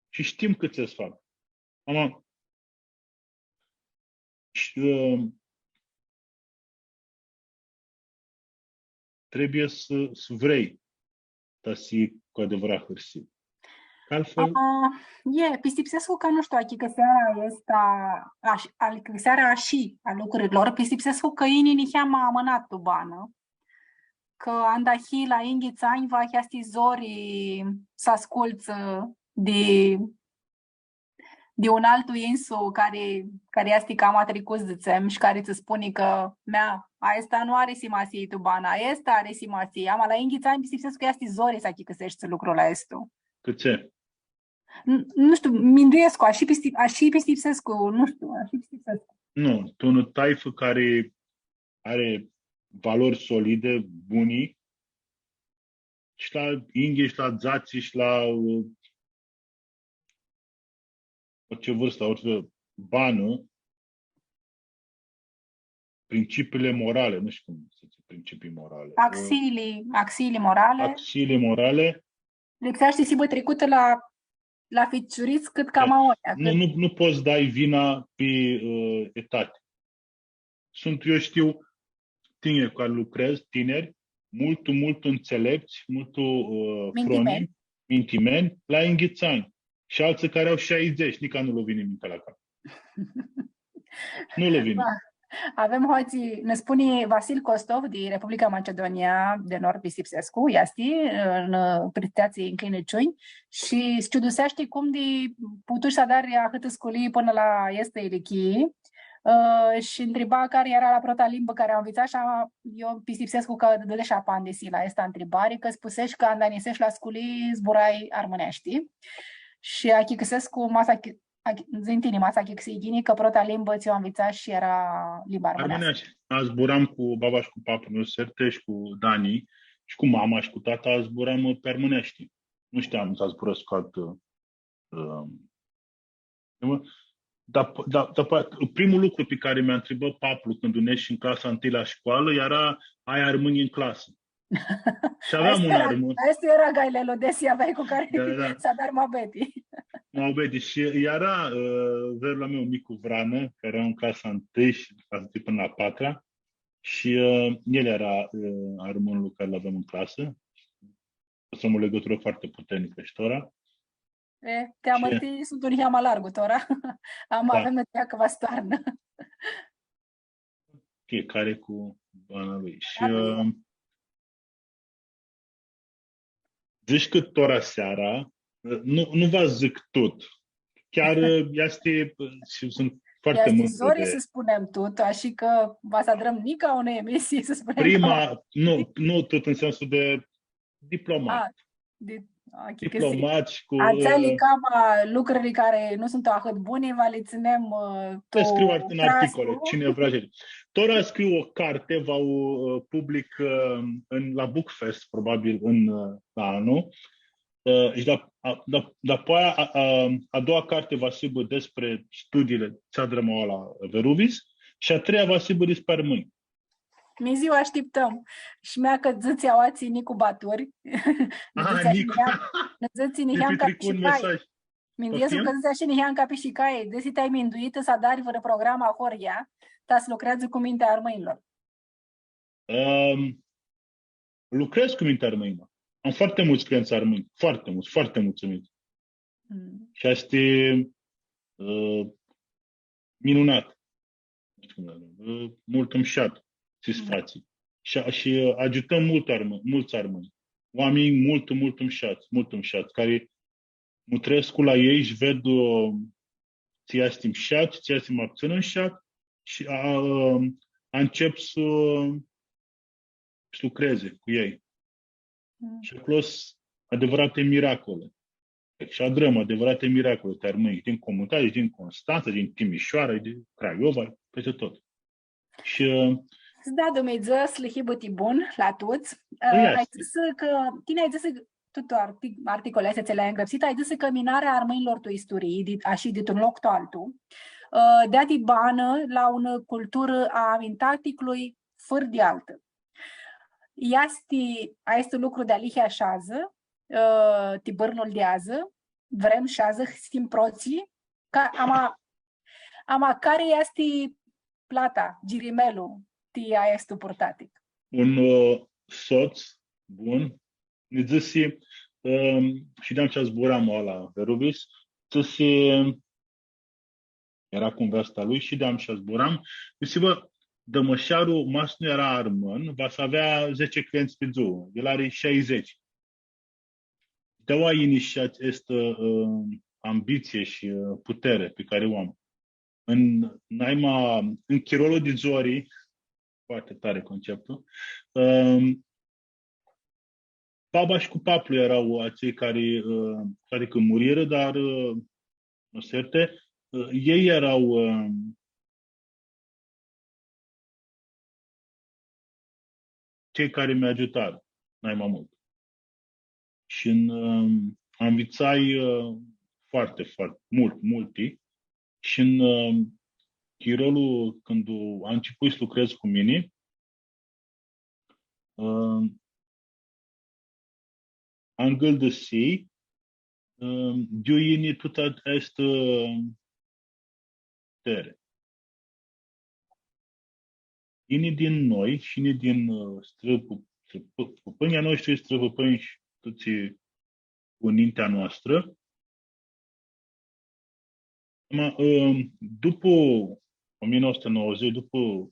Shi shtim cãtse s-fac. Ama, sh-, ã, trebuie să, să vrei ta s-hii cu adevărat hãrsit. Ca altfel? A, e, pistipsescu cã, nu shtiu, achicãsearea aestã, ash-, achicãsearea ashi a lucrurilor, pistipsescu cã yini niheamã amãnat tu banã, cã anda hii la yinghits anj, va easti zori s-ascultsã di, di un altu insu cari, cari easti cama tricut, dzãtsem, shi cari tsã spuni cã, mea, aestã nu ari simasii tu banã, aestã ari simasii. Ama la yinghits anj, pistipsescu cã easti zori s-achicãseshti lucrul aestu. Cãtse? N-, nu shtiu, minduescu, ashi pisti-, ashi pistipsescu, nu shtiu, ashi pistipsescu. Nu, tu unã taifã cari ari valori solide, buni, shi la yinghits, shi la dzatsi, shi la, uh, orice vârstă, orice banã, principiile morale, nu shtiu cum se zice, principii morale. Axiili, axiili morale. Axiile morale. Lipseashti s-hibã tricutã la, la ficiurits cãt cama aoa, nu, cãt nu, nu pots s-dai vina pi, uh, etati. Sunt, eu știu, tineri cu care lucrez, tineri, multu, multu înțelepți, multu, uh, mintimeni, fronim, mintimeni, la yinghits anj. Shi altsã cari au shaidzãts, nica nu lã vini mintea la cap. Nu lã vini. Da. Avem hoatsi, nã spuni Vasil Costov di Republica Macedonia di Nord, pistipsescu, easti, nã, ã, prifteatsi ncljinãciunj, shi s-ciuduseashti cum di putush s-adari ahãtã sculii pãnã la aestã ilichii, ã, shi ntriba cari eara la prota limbã cari u nvitsash, shi a, eu pistipsescu cã dãdesh apandisi la aestã ntribari, cã spusesh cã anda nisesh la sculii zburai armãneashti. Shi achicãsescu, ma s-achi-, achi-, dzã-nj tini, ma s-achicãsii ghini, cã prota limbã tsi u nvitsash eara limba armãneascã. Armãneashti. A, zburam cu baba shi cu paplu, nu, Serte, shi cu Dani, shi cu mama shi cu tata zburam pi armãneashti. Nu shteam s-zburãscu cu altã, ã, limbã. Dar, dar, dar, primul lucru pe care mi-a întrebat paplu când veneai în clasa întâi la școală era: „Ai armâni în clasă?” Shi aveam un armãn. Aestu eara gailelu, desi aveai cu cari s-adari muabeti. Muabeti. Shi eara, ã, verlu a meu, Nicu Vranã, cari eara în clasa întâi shi clasa întâi până la patra. Shi, ã, el eara, ã, armãnlu cari l-aveam în clasă. Păstrăm o legătură foarte puternică și tora. E, ti amãrtii suntu niheamã largu tora. Ama avem nãdia cã va s-toarnã. Fiecare cu bana lui. Shi, ã, dzãc cã tora seara, ã, nu, nu va dzãc tut. Chiar, ã, easti, ã, shi sunt foarte multi zori de s-spunem tut, ashi cã va s-adrãm nica unã emisii s-spunem prima, nu, nu tut în sensul de diplomat. A, di, ok, diplomat shi cu, atseali, ã, cama lucruri cari nu suntu ahãt buni, va li tsãnem, ã, tu, scriu art-, în articole, cine vrea să. Tora scriu o carte, va u, ã, public, ã, în, la Bookfest, probabil în, ã, la anul. Ã, shi da, a, da, dapoaia, a, a, a doua carte va s-hibã despre studiile tsi adrãm la Veruvis shi a treia va s-hibã despre armãnj. Miziu, ashtiptãm. Shi mea cã dzãtsi aoatsi Nicu Baturi. Aha, dzãtsi Nicu. Niheam-, dzãtsi niheam ca pishicai. Minduescu cã dzãtsi ashi niheam ca pishicai. Desi ti-ai minduitã s-adari vãrã program ahoryea, ta s-lucreadzã cu mintea armãnjlor? Ãm, lucrez cu mintea armãnjlor. Am foarte mulți clienți armâni, foarte mulți, foarte mulțumiți. Mm. Shi aestã e, ã, minunat. Nu shtiu cum, ã, multu mushat tsi s-fatsi. Shi, shi, ã, agiutãm multu armã-, multsã armãnj. Oaminj multu, multu mushat, multu mushat, cari mutrescu la elj shi ved, ã, tsi easti mushat, tsi easti ma putsãn mushat shi, a, a, a, ãncep s-, s-lucreze cu elj. Mm. Shi aclo s-, adevărate miracole. Shi adrãm adevărate miracole, ti armãnj, din Comunitari, din Constanța, din Timișoara, din Craiova, peste tot. Shi, ã, s-da Dumnidzã s-lã hibã ti bun la tuts. Ã, ai dzãsã cã, tini ai dzãsã, tuti artic-, articolili aesti tsi li-ai ngrãpsitã, ai dzãsã cã minarea armãnjlor tu isturii, di, ashi, di tu un loc tu altu, ã, deadi banã la unã culturã a mintaticlui fãr di altã. Easti, aestu lucru dealihea sh-adzã, ã, ti bãrnul di adzã, vrem sh-adzã s-him protslji, ca, ama, ama cari easti plata, girimelu, ti aestu purtatic? Un, ã, sots bun, nji dzãsi, Ãm, shideam shi zburam la Veruvis, tsi si, eara cu nveasta lui, shideam shi zburam. Dzãsi, bã, Dãmãsharlu, ma s-nu eara armãn, va s-avea zece clientsã pi dzuã. El ari shaidzãts. Di aoa yini shi aestã, ãm, ambitsii shi, ã, puteari pi cari u am. În, naima, în chirolu di dzori, foarte tare conceptul, ãm, baba shi cu paplu eara atselj cari, ã, cu toati cã murirã, dar, ã, nu s-ertã, ã, elj eara, ã, cei cari mi agiutarã naima multu. Shi în, ãm, anvitsai, ã, foarte, foarte mult, multi. Shi în, ãm, chirolu, cãndu u, a început s-lucredz cu mini, ãm, angãldãsii, ãm, di iu yini tutã aestã, ãm, puteari. Yini din noi shi yini din, ã, strãpã-, strãpã-, pãpãnjlji a noshtri, strãpãpãnj shi tuts cu nintea noastrã. Ma, ãm, dupã o mie nouă sute nouăzeci, dupã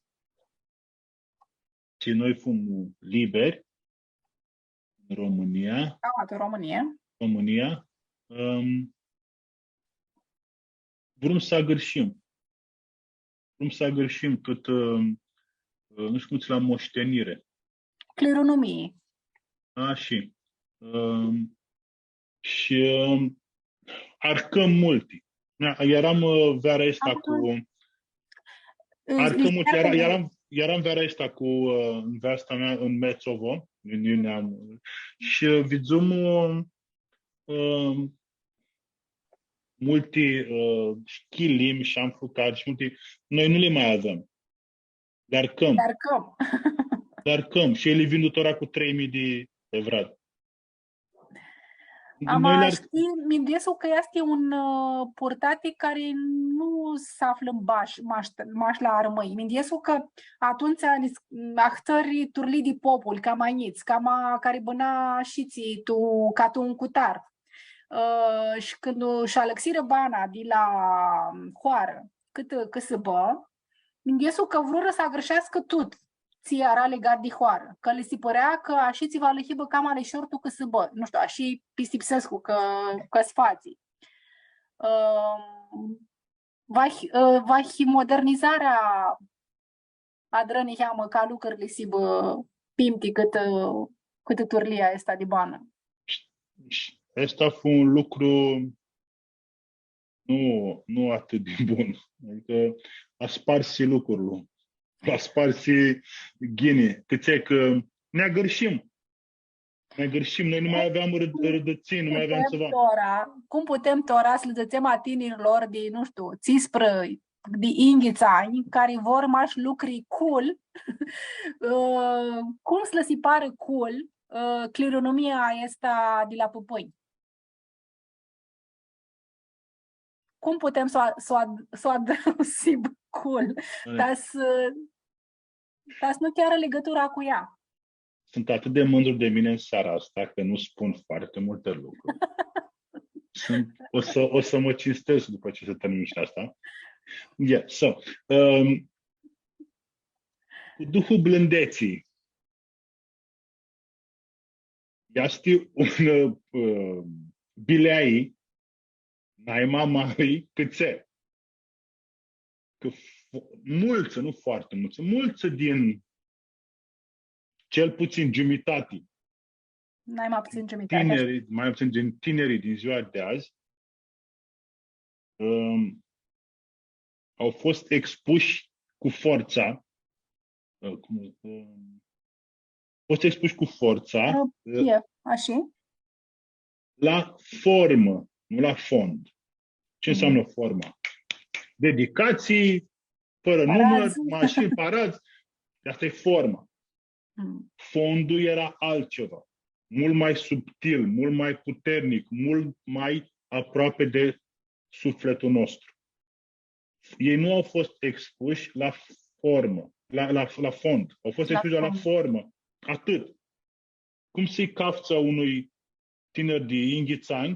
tsi noi fum liberi în România, A, tu România. România, ãm, vrum s-agãrshim. Vrum s-agãrshim cãtã, ãm, ã, nu shtiu cum tsi, la moștenire. Clironomie. A, shi, ãm, shi, ãm, arcãm multi. Na, earam, ã, veara aestã cu... Arcãm multi, eara-, earam, earam veara aestã cu, ã, nveasta mea în Metsovo, în Iuneam, shi vidzum, ã, ãm, multi, ã, chilimi shi am flucari shi multi, noi nu li ma avem. Li arcãm. Li arcãm. Li arcãm. Shi elj li vindu tora cu trei mii di evra. Ama, noi li ar- shtii, minduescu cã easti un, ã, purtati cari nu s-aflã bash, mash, mash la armãnj. Minduescu cã atumtsea nis-, ahtãri turlii di popul, cama njits, cama cari bãna shi tsi tu, ca tu un cutar. Ã, shi cãndu sh-alãxirã bana di la hoarã cãtã cãsãbã, minduescu cã vrurã s-agãrsheascã tut tsi eara ligat di hoarã, cã li si pãrea cã ashi tsi va lã hibã cama lishor tu cãsãbã. Nu shtiu, ashi pistipsescu cã, cã s-fatsi. Ãm, va hi-, ã, va hi modernizarea adrã niheamã ca lucrili s-hibã pimti cãtã, cãtã turlia aestã di banã. Shi aestã fu un lucru nu, nu atât de bun. Adică asparsi lucrul. Asparsi ghini. Cã tsi, cã nã agãrshim. Nã agãrshim. Noi nu mai aveam râd-, râdățini, nu mai aveam ceva. Cum putem tora, cum putem tora s-lã dzãtsem a tinirlor di, nu shtiu, tsisprã, di yinghits anj, cari vor mash lucri cool, ã, cum s-lã si parã cool, ã, clironomia aestã di la pãpãnj? Cum putem s-u a-, s-u ad-, s-u adrãm s-hibã cool, ta s-, ta s-nu chearã ligãtura cu ea? Sunt atât de mândru de mine în seara asta că nu spun foarte multe lucruri. Sunt, o să, o să mă cinstesc după ce se termină și asta. Yeah, so, um, cu Duhul Blândeții, easti un, ã, bileai naima mari cãtse. Cã fo-, multsã, nu foarte multsã, multsã din, cel puțin giumitati, naima puțin giumitati, așa, tineri, mai puțin din tinerii din ziua de azi, ãm, au fost expuși cu forța, ã, cum, ãm, au fost expuși cu forța, ã, e, așa, la formă, nu la fond. Ce înseamnă forma? Dedicații, fără număr, paradz, mașini, paradz. Asta e forma. Mm. Fondul era altceva, mult mai subtil, mult mai puternic, mult mai aproape de sufletul nostru. Ei nu au fost expuși la formă, la, la, la fond. Au fost expuși la formă. Atât. Cum să-i cafți a unui tiniri di yinghits anj,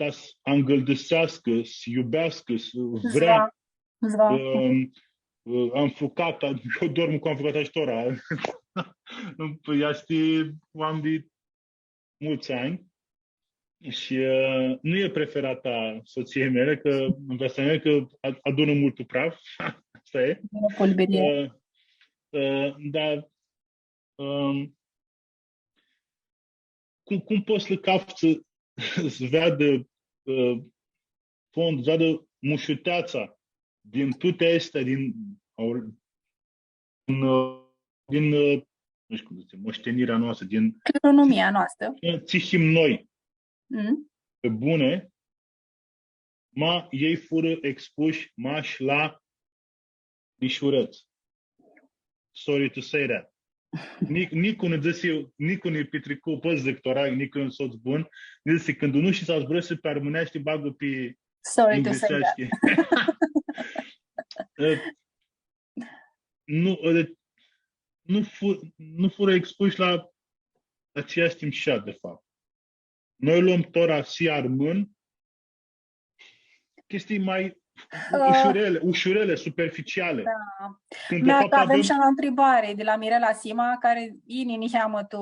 ta s-angãldãseascã, s-iubeascã, s-vrea, ãm, ãm, anfucata, eu dormu cu anfucata shi tora. Pãi, easti oaminj di multsã anj shi, ã, nu e preferata sotsiei mele, cã nvitsa mea cã a-, adunã multu praf. Asta e. Bunã pulberie. Ã, ã, dar, ãm, cum, cum pots s-lã cafts s-, s-veadã, ã, fond, s-veadã mushuteatsa din tuti aesti, din, au, din, ã, din, ã, nu shtiu cum s-dzãtsi, moștenirea noastrã, din clironomia noastrã, tsi him noi, mm, pi bune, ma elj furã expushi mash la mishurets. Sorry to say that. Nic-, nicu nu dzãsi, nicu nu pitricu, pot s-dzãc tora, nicu un sots bun, dzãsi, cãndu nu shtii s-zburãshti pi armãneashti, bagã-u pi... Sorry to say that. Ã, nu, ã, deci, nu fu-, nu furã expushi la atsea stimshat, de fapt. Noi lom tora s-hii armãn, chestii mai, ã, ușurele, ușurele, superficiale. Da. Când, de fapt, avem, avem și o întrebare de la Mirela Sima, care yini niheamã tu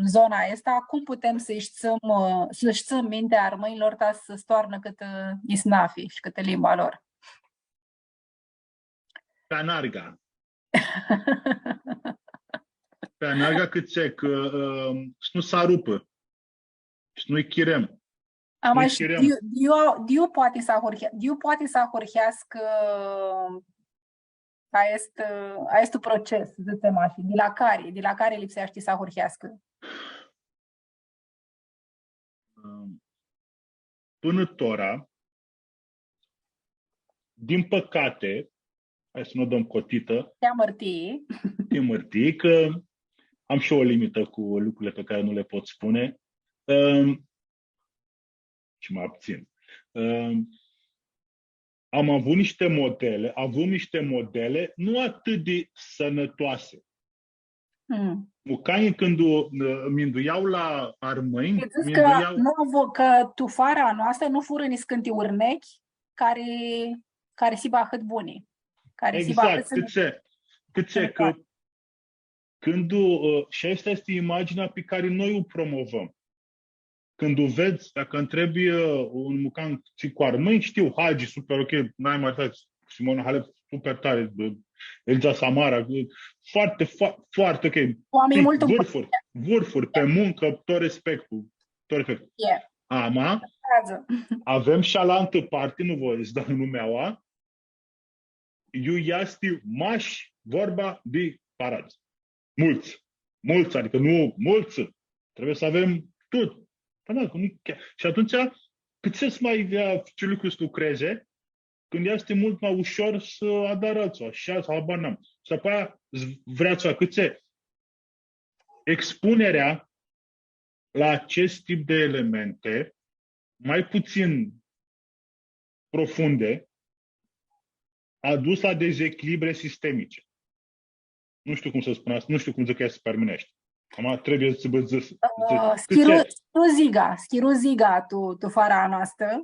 zona aestã, cum putem să-i shtim, ã, să-i shtim mintea armãnjlor ta s-s toarnã cãtã, ã, isnafi shi cãtã, ã, limba lor? Pi anarga. Pi anarga cãtse, cã, ã, s-nu s-arupã. S-nu-lj chirem. Ama nu-lj chirem. Di iu, di iu poati s-ahurhea-, di iu poati s-ahurheascã aestu, aestu proces, dzãtsem ashi, di la cari, di la cari lipseashti s-ahurheascã? Ãm, pãnã tora, din păcate, hai s-nu dãm cotitã. Ti amãrtii. Ti amãrtii, cã am shi eu o limitã cu lucrurli pi cari nu li pot spuni. Ãm, shi ma putsãn. Ãm, am avut niște modele, avem niște modele nu atât de sănătoase. Mm. Mucanjlji, cãndu, ã, minduiau la armãnj, dzãts cã minduiau, nu avu-, cã tu fara a noastrã nu furã niscãnti urnechi cari, cari s-hibã ahãt buni, cari s-hibã... Exact, ahãt sãnãtosi. Cãtse, cãtse, cã, cãndu, ã, shi aestã easti imaginea pi cari noi u promovãm. Cãndu u vedz, dacã ntrebi, ã, un mucan tsi cu armãnj, shtiu, Hagi, super, ok, nai mari, Simona Halep, super tari, bã, Elza Samara, foarte, fo-, foarte ok. Oaminj multu buni. Vârfuri, vârfuri, pe muncă, tot respectul, tot respectul. Ama, avem shi alantã parti, nu voi s-dau numea, iu easti mash vorba di paradz. Multsã. Multsã, adicã nu multsã. Trebuie s-avem tut. Da, da, nu chiar. Shi atumtsea, cãtse s-ma avea tsi lucru s-lucredz, cãndu easti multu ma ushor s-adarã altsã, ashi, sau habar n-am. Shi apoia s-, vrea s-, cãtse expunerea la acest tip de elemente, mai puțin profunde, a dus la dezechilibre sistemice. Nu știu cum să spun asta, nu știu cum zic asta pe armânește. Acum trebuie să vă zic, zic, ã, s-chiru, s-chiru ziga, s-chiru ziga tu, tu fara a noastrã.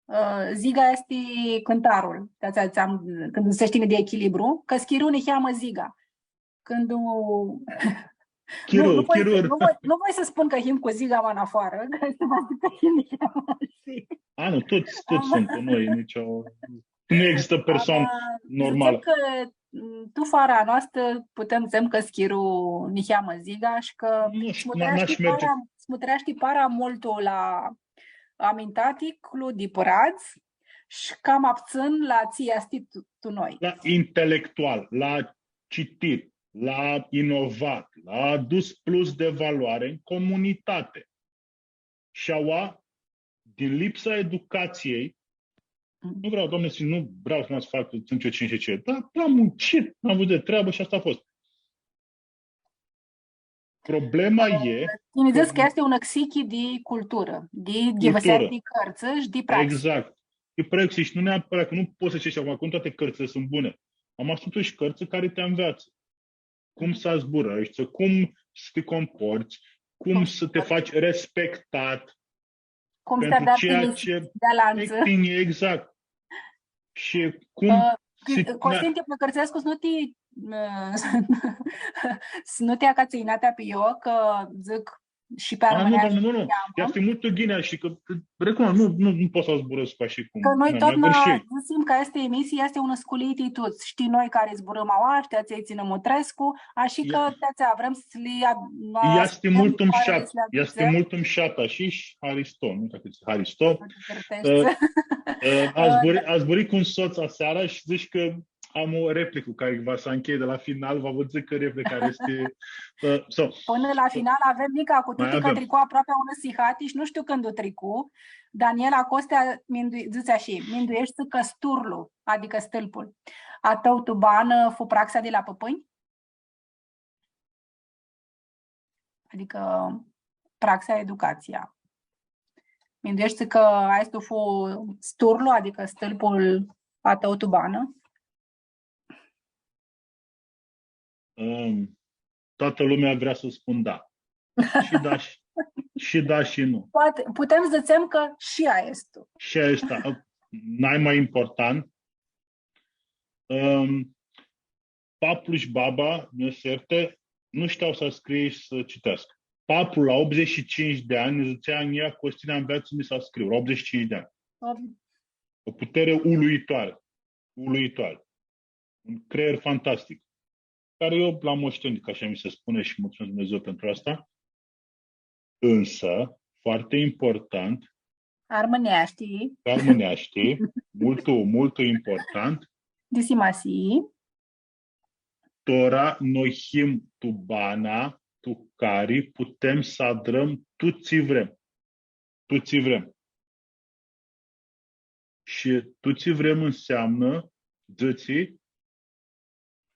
Ã, ziga easti cãntarul, ca s-, s-am, cãndu s-shtim di echilibru, cã s-chiru niheamã ziga. Cãndu... Chiru, nu, nu voi, chiru. Nu voi, nu voi s-spun cã him cu ziga ma nafoarã, cã s-va dzãcã cã him niheamã shi... A, nu, tuts, tuts suntu cu noi, nicio, nu există persoană normală. Ama, dzãtsem cã, m, tu fara a noastrã, putem s-dzãtsem cã s-chiru niheamã ziga shi cã... Nu shtiu, s-mutreashti para, s-mutreashti para multu la amintaticlu di pãradz shi cama putsãn la tsi easti tu, tu noi. La intelectual, la citit, la inovat, la adus plus de valoare în comunitate. Shi aua, din lipsa educației, nu vreau, Doamne, să nu vreau să mă fac cinci cinci ce, dar am muncit, am avut de treabă și asta a fost. Problema e... Tini dzãts cã easti un axichi di culturã, di ghivãseri, di cãrtsã shi di praxi. Exact. Di praxi shi nu neapărat, cã nu pots s-dzãts acum, cum toate cãrtsãli suntu buni. Ama suntu shi cãrtsã cari ti nveatsã cum s-zburãshti, cum s-ti comports, cum să te faci respectat pentru ceea ce... Cum s-ti adapti tini, exact. Shi cum... Ã, Costin, ti pãlãcãrsescu, s-nu ti, ã, s-nu ti acats inatea pi io, cã dzãc shi pi armãneashti. Nu, nu, nu. Easti multu ghini, shtii cã, recunosc, nu, nu, nu pot s-zburãscu ashi cum... Cã noi totna dzãsim cã aestã emisii easti unã sculii ti tuts. Shtii, noi cari zburãm aua, shtii, atselj tsi nã mutrescu, ashi cã, ti atsea, vrem s-li ad-, easti multu mushat, easti multu mushat, ashi, shi haristo, nu shtiu cã dzãc haristo. Ã, ã, azburãi, azburãi cu un sots asearã shi dzãc cã am o replicã cari va s-ancheie di la final, va vã dzãc cã replica easti, ã, so. Pãnã la final avem, nica, cu tuti cã tricu aproapi unã sihati shi nu shtiu cãndu tricu. Daniela Costea mindu-, dzãtsi ashi: mindueshti cã sturlu, adicã stãlpul, a tãu tu banã fu praxea di la pãpãnj? Adicã praxea, educatsia. Mindueshti cã aestu fu sturlu, adicã stãlpul a tãu tu banã? Ãm, toată lumea vrea să spun da. Shi da, shi, shi da, shi nu. Poati, putem s-dzãtsem cã shi aestu. Shi aestu, nai ma important, ãm, paplu shi baba, Doamne s-iertã, nu shtea s-scrie shi s-citeascã. Paplu, la optzeci și cinci de ani, dzãtsea: „Ia, Costina, nveatsã-mi s-scriu”, la optzeci și cinci de ani. O putere uluitoare, uluitoare. Un creier fantastic, cari eu l-am moștenit, ca așa mi se spune, și mulțumesc Dumnezeu pentru asta. Însă, foarte important, armãneashti, armãneashti, multu, multu important, di simasii, tora noi him tu bana tu cari putem s-adrãm tut tsi vrem. Tut tsi vrem. Shi tut tsi vrem înseamnă, dzãtsi,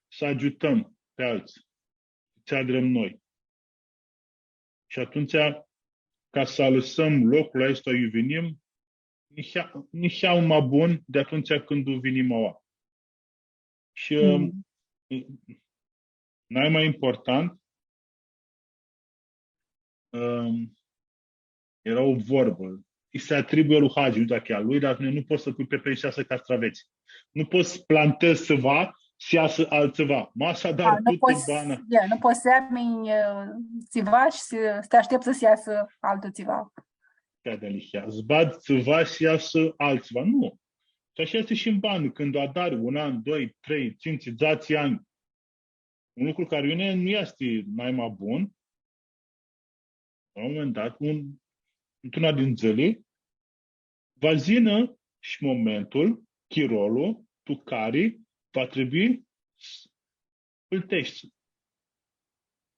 s-agiutãm pi altsã, tsi adrãm noi. Shi atumtsea, ca s-alãsãm loclu aestu iu vinim, niheam, niheam ma bun di atumtsea cãndu vinim aua. Shi, ãm, nai ma important, ãm, era o vorbă, îi se atribuie lui Hagi, nu știu dacă e a lui, dar nu poți să pui pepeni și să castraveți. Nu poți să plantezi ceva și iasă altceva. Ma s-adari, nu pots, e, nu pots s-yami, e, tsiva shi s-, s-ti ashteptsã s-easã altu tsiva. Ca di alihea. S-badz tsiva shi s-easã altsiva. Nu. Shi ashi easti shi tu banã, cãndu u adari un an, doi, trei, tsintsi, dzatsi anj, un lucru cari nu easti nai ma bun, la un moment dat, un, într-una din zile, va s-yinã shi momentul, chirolu, tu cari va trebui s-plãteshti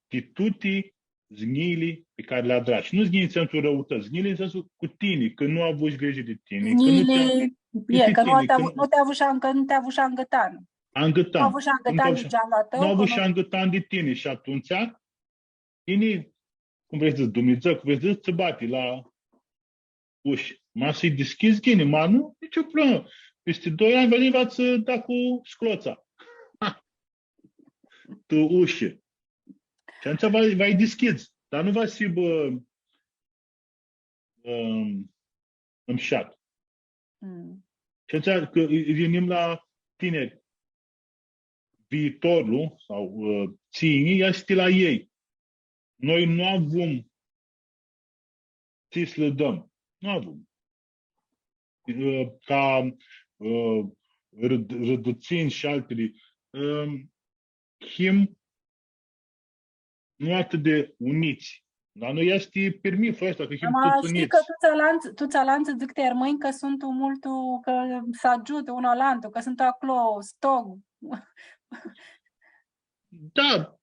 di tuti zgniili pi cari li adrash. Nu zgnii în sensul răutăți, zgniili în sensul cu tine, că nu avush grijă de tine, că nu te... Zgniili, e, cã nu ti avu-, nu ti avush angã-, nu ti avush angãtan. Angãtan. Nu avush angãtan di geanlu a tãu, nu avush angãtan di tini shi atumtsea, tini, cum vrei s-dzãts, Dumnidzã, cum vrei s-dzãts, tsã bati la ushi. Ma s-lji dishcljidz ghini, ma nu, nicio problemã. Pisti doi anj va yinã, va tsã da cu sclotsa tu ushi. Shi atumtsea va, va-lji dishcljidz, dar nu va s-hibã, ãm, mshat. Mm. Shi atumtsea, cã, ã, venim la tiniri. Viitorlu, sau, ã, tsi yini, easti la elj. Noi nu avem tsi s-lã dãm. Nu avem. Ã, ca, ã, Răd-, Rădățin shi altili, ãm, him nu atât de uniți. La noi easti pirmithul aestu, cã him tuts units. Ama shtii cã tuts alantsã, tuts alantsã dzãc ti armãnj cã suntu multu, cã s-agiutã un alantu, cã suntu aclo, stog. Da,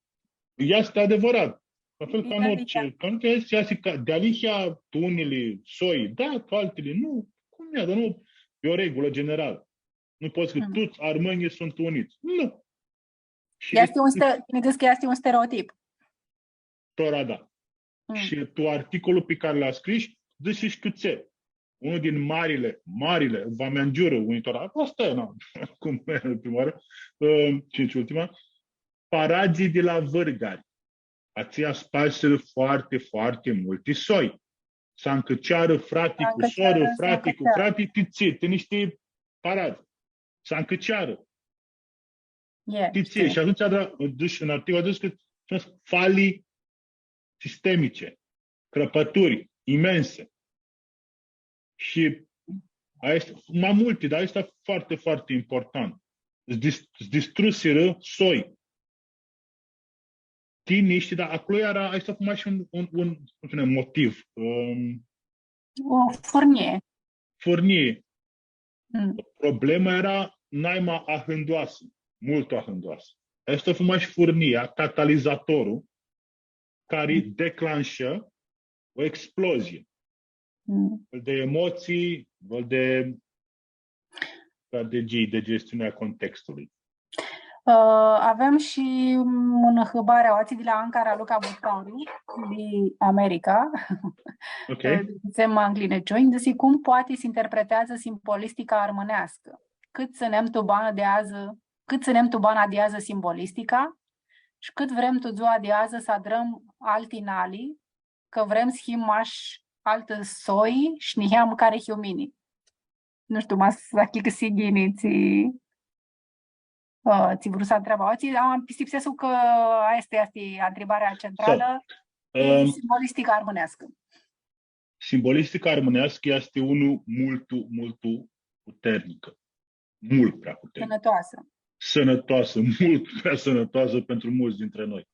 este adevărat. La fel ca în orice, ca în orice, easti ca dealihea, tu unili soi, da, tu altili nu. Cum e, dar nu e o regulă generală. Nu pots s-dzãts cã tuts armãnjlji suntu units. Nu. Shi easti un ste-, mi dzãts cã easti un stereotip. Tora da. Mm. Shi tu articolul pi cari lu scrish, dzãts shi cãtse. Unul din marile, marile, va mi ngiurã unii tora, asta e, na, cum e prima oară, ã, cinci ultima, paradzlji di la Vãrgari. Atsea sparsearã foarte, foarte multi soi. S-ancãcearã frati cu sorã, frati cu frati, ti tsi, ti nishti paradz. S-ancãcearã. Ti tsi. Shi atumtsea, da, deci, în articol a zis că sunt falii sistemice, crăpături imense. Shi aia este, mai multe, dar este foarte, foarte important. Îți dis-, îți distrusiră soi. Tini, știi, dar acolo era, aia este mai și un, un, un, cum spune, motiv. Um, O furnii. Furnii. Mm. Problema era naima ahândoasă, mult ahândoasă. Asta a fost mai și furnia, catalizatorul, care mm. declanșă o explozie. Mm. De emoții, de strategii de gestiune a contextului. Ã, avem shi unã hãbari aoatsi di la Ancara Luca Bucari, di America. Ok. Dzãtsem anglineciunj, dzãtsi, cum poati s-interpreteadzã simbolistica armãneascã? Cãt tsãnem tu bana di adzã, cãt tsãnem tu bana di adzã simbolistica shi cãt vrem tu dzua di adzã s-adrãm alti nali, cã vrem s-him mash altã soi shi niheam cari hiu mini. Nu shtiu, ma s-achicãsii ghini tsi, ã, tsi vru s-ntreb aoatsi, ama pistipsescu cã aestã easti ntribarea centralã, e simbolistica armãneascã. Simbolistica armãneascã este unã multu, multu puternicã. Mult prea puternicã. Sãnãtoasã. Sãnãtoasã, mult prea sãnãtoasã pentru mulți dintre noi.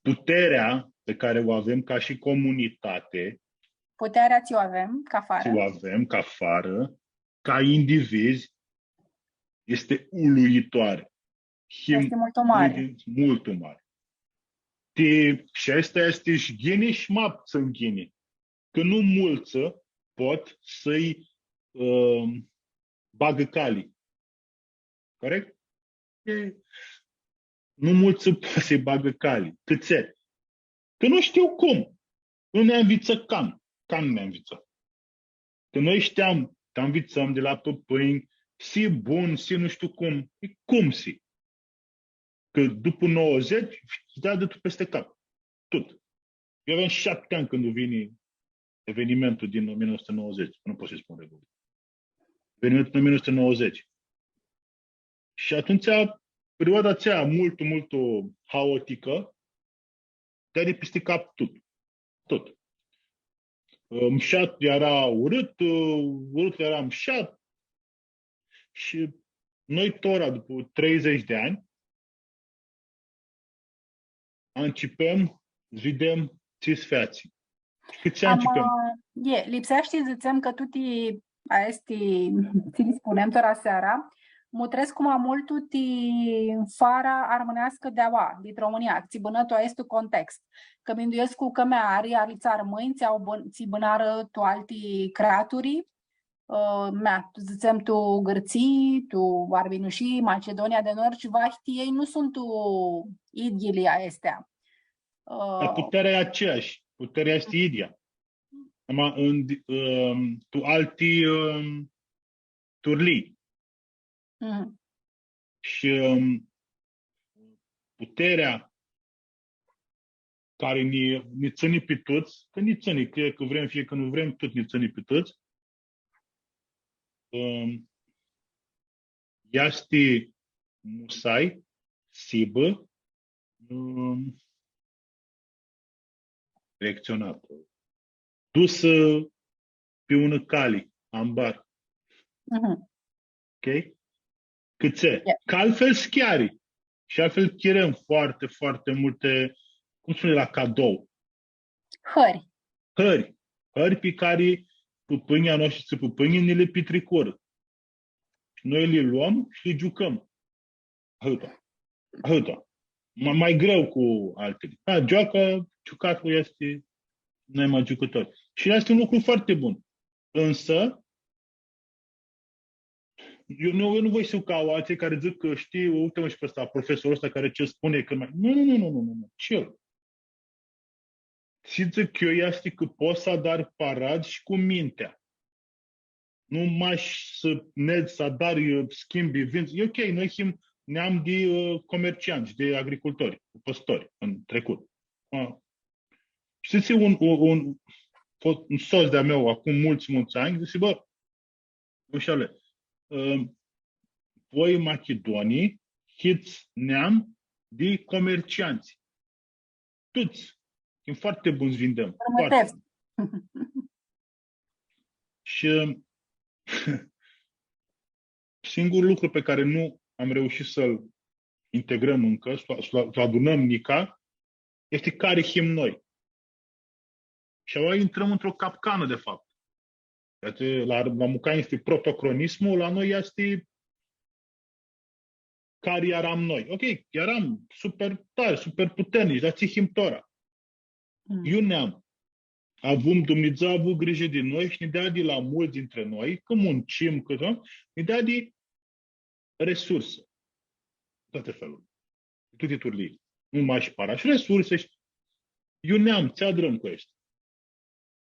Puterea pe care o avem ca și comunitate, puterea tsi u avem ca farã, tsi u avem ca farã, ca indivizi, este uluitoare. Easti multu mari. Multu mari. Ti, shi aestã easti shi ghini shi ma putsãn ghini. Cã nu multsã pot s-lji, ã, bagã cali. Corect? E, nu multsã pot s-lji bagã cali. Cãtse? Cã nu shtiu cum. Nu nã nvitsã can. Can nu nã nvitsã. Cã noi shteam, cã nvitsãm di la pãpãnj, si bun, si nu shtiu cum. E cum si? Cã dupã nouăzeci, s-deadi tu peste cap. Tut. Eu aveam shapti anj cãndu vini evenimentul din o mie nouă sute nouăzeci, nu pot să-i spun Republica. Evenimentul din o mie nouă sute nouăzeci. Shi atumtsea, perioada atsea multu, multu haoticã, deadi pisti cap tut. Tut. Ã, mushat eara urãt, ã, urãt eara mushat. Shi noi, tora, dupã treidzãts di anj, ancepem s-videm tsi s-featsi. Shi cãtse ancepem? Ama, e, lipseashti s-dzãtsem cã tuti aesti, tsi li spunem tora seara, mutrescu ma multu ti fara armãneascã di aua, di Romãnia, tsi bãnã tu aestu context. Cã minduescu cã ma ari, ari altsã armãnj, tsi au bãn-, tsi bãnarã tu alti craturi, ã, mea, dzãtsem tu Gãrtsii, tu Arbinushii, Macedonia de Nord shi vahi ti elj nu suntu idyili aesti. Ã, dar puterea e aceeași, puterea este idyea. Ama în, ãm, tu alti, ãm, turlii. Mhm. Shi, ãm, puterea cari nã, nã tsãni pi tuts, cã nã tsãni, cã, cã vrem, fie cã nu vrem, tut nã tsãni pi tuts, ãm, easti musai s-hibã, ãm, direcționatã, dusã pi unã cali, ambar. Mhm. Ok? Cãtse? Ia. Cã altfel s-cheari. Shi altfel chirem foarte, foarte multe, cum spune, la cadou. Hãri. Hãri. Hãri pi cari pãpãnjlji a noshtri, pãpãnjlji nã li pitricurã. Shi noi li luãm shi li giucãm. Ahãtã. Ahãtã. Ma, ma greu cu altili. Da, gioaca, giucatlu easti, noi ma giucãtori. Shi easti un lucru foarte bun. Însă, eu nu, eu nu voi s-hiu ca alții care zic că, știi, uite-mă și pe ăsta, profesorul ăsta care ce spune că mai... Nu, nu, nu, nu, nu, nu, nu. Ce? Tsi dzãc eu easti cã pots s-adari paradz shi cu mintea. Nu mash s-nedz, s-adari, schimbi, vindzã. E ok, noi him neam di, ã, comerciantsã, di agricultori, pãstori în trecut. A. Shtii, un, un, un, un sots de-a meu, acum multsã, multsã anj, dzãsi, „Bã, Mishale, ãm, voi machidonii hits neam di comerciantsã. Tuts. Him foarte buni s-vindem. Foarte.” Shi singurul lucru pe care nu am reușit să-l integrăm încă, să, să, să adunăm nica, este cari him noi. Shi aua intrăm într-o capcană, de fapt. Cã la, la mucani este protocronismul, la noi este cari eram noi. Ok, eram super tari, super puternici, dar tsi him tora? Mm. Iu neam. Avum, Dumnidzã a avut grijã di noi shi nã deadi la multsã dintre noi, cã muncim, cã, nã deadi resurse. Toate felurile. Tuti turlii. Nu mash para. Shi resurse shi iu neam, tsi adrãm cu aesti?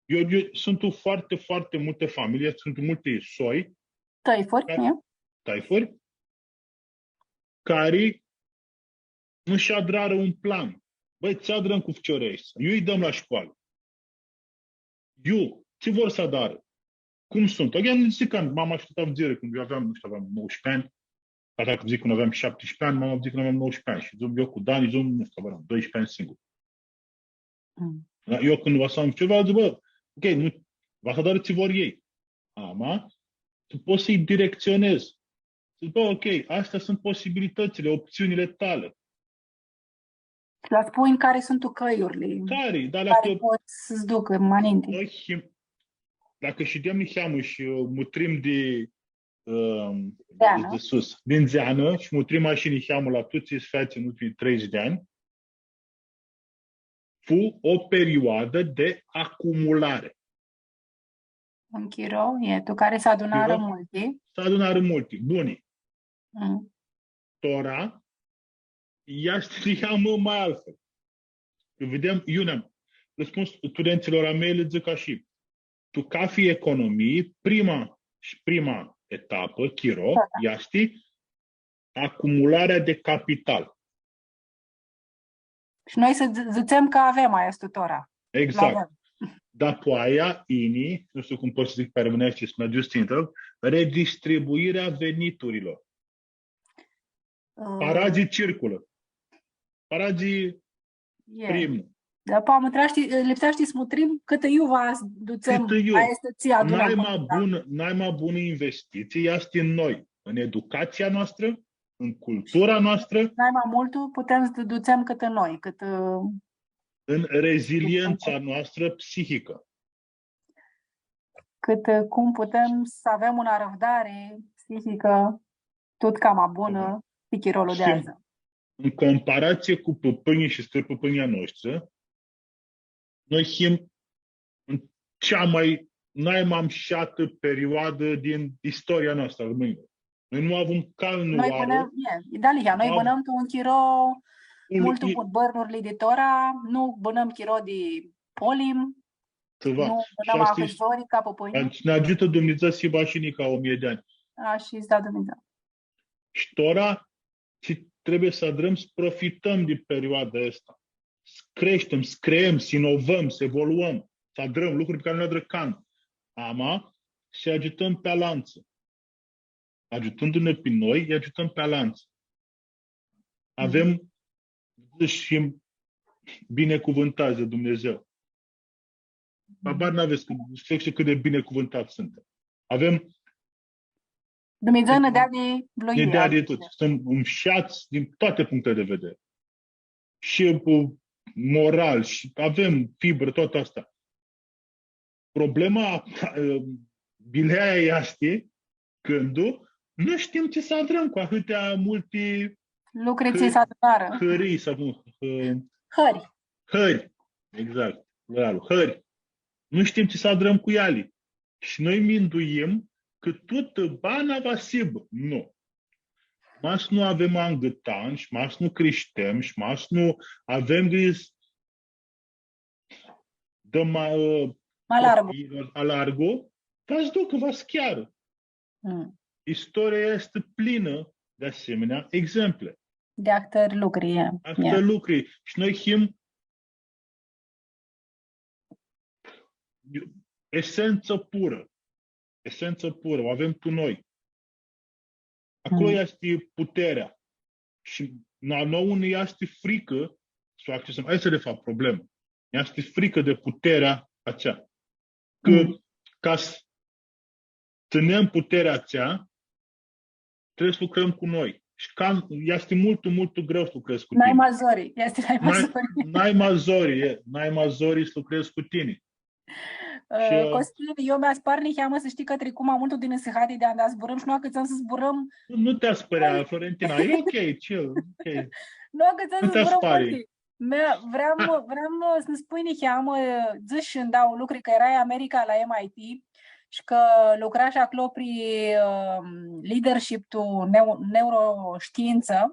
Eu, eu, sunt foarte, foarte multe familii, sunt multe soi, tãifuri, care, e? Tãifuri, cari nu-sh adrarã un plan. Bãi, tsi adrãm cu ficiorlji aeshti? Iu lji dãm la shcoalã? Iu, tsi vor s-adarã? Cum sunt? Ok, nu dzãc cã mama shi tata dzãsirã cãndu eu aveam, nu shtiu, aveam nouăsprezece ani, tata dzãc cãndu aveam șaptesprezece ani, mama dzãc cãndu aveam nouăsprezece ani. Shi dzãc eu cu Dani, dzãc, nu shtiu, aveam doisprezece ani singur. Mm. Da? Eu cãndu va s-am ceva, dzãc, „Bã, ok, nu, va s-adarã tsi vor elj.” Ama, tu pots s-lji direcționezi. Dzãc, „Bã, ok, astea sunt posibilitățile, opțiunile tale.” Lã spunj cari suntu cãljurli. Cari? Dar cari pots s-ducã ma ninti. Noi him, dacã shidem niheamã shi, ã, mutrim di, ãm, di sus, din dzeanã, shi mutrim ashi niheamã la tuti tsi s-featsi în ultimii treizeci de ani, fu o perioadă de acumulare. Un chiro, e, tu cari s-adunarã multi. S-adunarã multi, buni. Mm. Tora, easti niheamã ma altfel. Cã videm, eu ne-am răspuns studenților a mei, le dzãc ashi, tu cafi economii, prima shi prima etapã, chiro, easti acumularea de capital. Shi noi s-, dzãtsem cã avem aestu tora. Exact. Dar poaia, ini, nu shtiu cum pot s-dzãc pi armãneashti, s-mi agiuts tu, redistribuirea veniturilor. Ã, paradz circulã. Paradz primã. Dar poati lipseashti s-mutrim cãtã iu va s-dutsem aestã tsi adunãm. Nai ma bunã, nai ma bunã investitsii easti în noi, în educația noastră, în cultura noastră. Nai ma multu putem s-dutsem cãtã noi, cãtã, în reziliența noastră psihică. Cãtã, ã, cum putem s-avem unã arãvdari psihicã tut cama bunã pi chirolu di adzã. În comparație cu pãpãnjlji shi strãpãpãnjlji a noshtri, noi him în cea mai, nai ma mshatã perioadã din istoria noastrã a armãnjlor. Noi nu avem cal nu... Noi bãnãm, e, dealihea, noi bãnãm tu un chiro multu bun, bãrnurli di tora, nu bãnãm chiro di polim, nu bãnãm ahãndzori ca pãpãnjlji. Nã agiutã Dumnidzã s-hibã shi nica o mie di anj. A, shi s-da Dumnidzã. Shi tora, tsi trebuie s-adrãm, s-profitãm di perioada aestã. S-creshtem, s-creãm, s-inovãm, s-evoluãm, s-adrãm lucri pi cari nu li adrã canã. Ama, s-agiutãm pi alantsã. Agiutãndu-nã pi noi, lji agiutãm pi alantsã. Avem, dzãc, shi binecuvântați de Dumnidzã. Habar n-avets cãt, cãt di binecuvântați suntem. Avem... Dumnidzã nã deadi vluyia. Nã deadi tut. Suntem mshats din toate punctele de vedere. Shi, ã, moral, shi avem fibrã, toate astea. Problema, ã, bileaia easti cãndu nu shtim tsi s-adrãm cu ahãtea multi lucri tsi s-adunarã. Hãrii, sau cum, ã, hãri. Hãri, exact. Hãri. Nu shtim tsi s-adrãm cu eali. Shi noi minduim cã tutã bana va s-hibã. Nu. Ma s-nu avem angãtan shi ma s-nu crishtem shi ma s-nu avem grijã s-dãm ma, ã, ma largu, va s-ducã, va s-chearã. Mm. Istoria easti plinã di asemenea exemple. Di ahtãri lucri, e. Ahtãri lucri. Shi noi him esentsã purã. Esentsã purã, u avem tu noi. Aclo easti puterea. Shi a noauã nã easti fricã s-u accesãm. Aestã easti, de fapt, problema. Nã easti fricã di puterea atsea. Cã ca s-tsãnem puterea atsea, trebuie s-lucrãm cu noi. Shi ca, easti multu, multu greu s-lucredz cu tini. Nai ma zori, easti nai ma zori. Nai ma zori, e, nai ma zori s-lucredz cu tini. Ã, Costin, eu mi-aspar niheamã, s-shtii cã tricum ma multu di nãsihati di anda zburãm shi nu acãtsãm s-zburãm. Nu ti aspãrea, Florentina, e ok, chill, ok. Nu acãtsãm s-zburãm multi. Mea, vream, vream s-nã spui niheamã, dzãsh ndauã lucri, cã earai America la M I T shi cã lucrash aclo pri, ã, leadership tu neu-, neuroshtiintsã.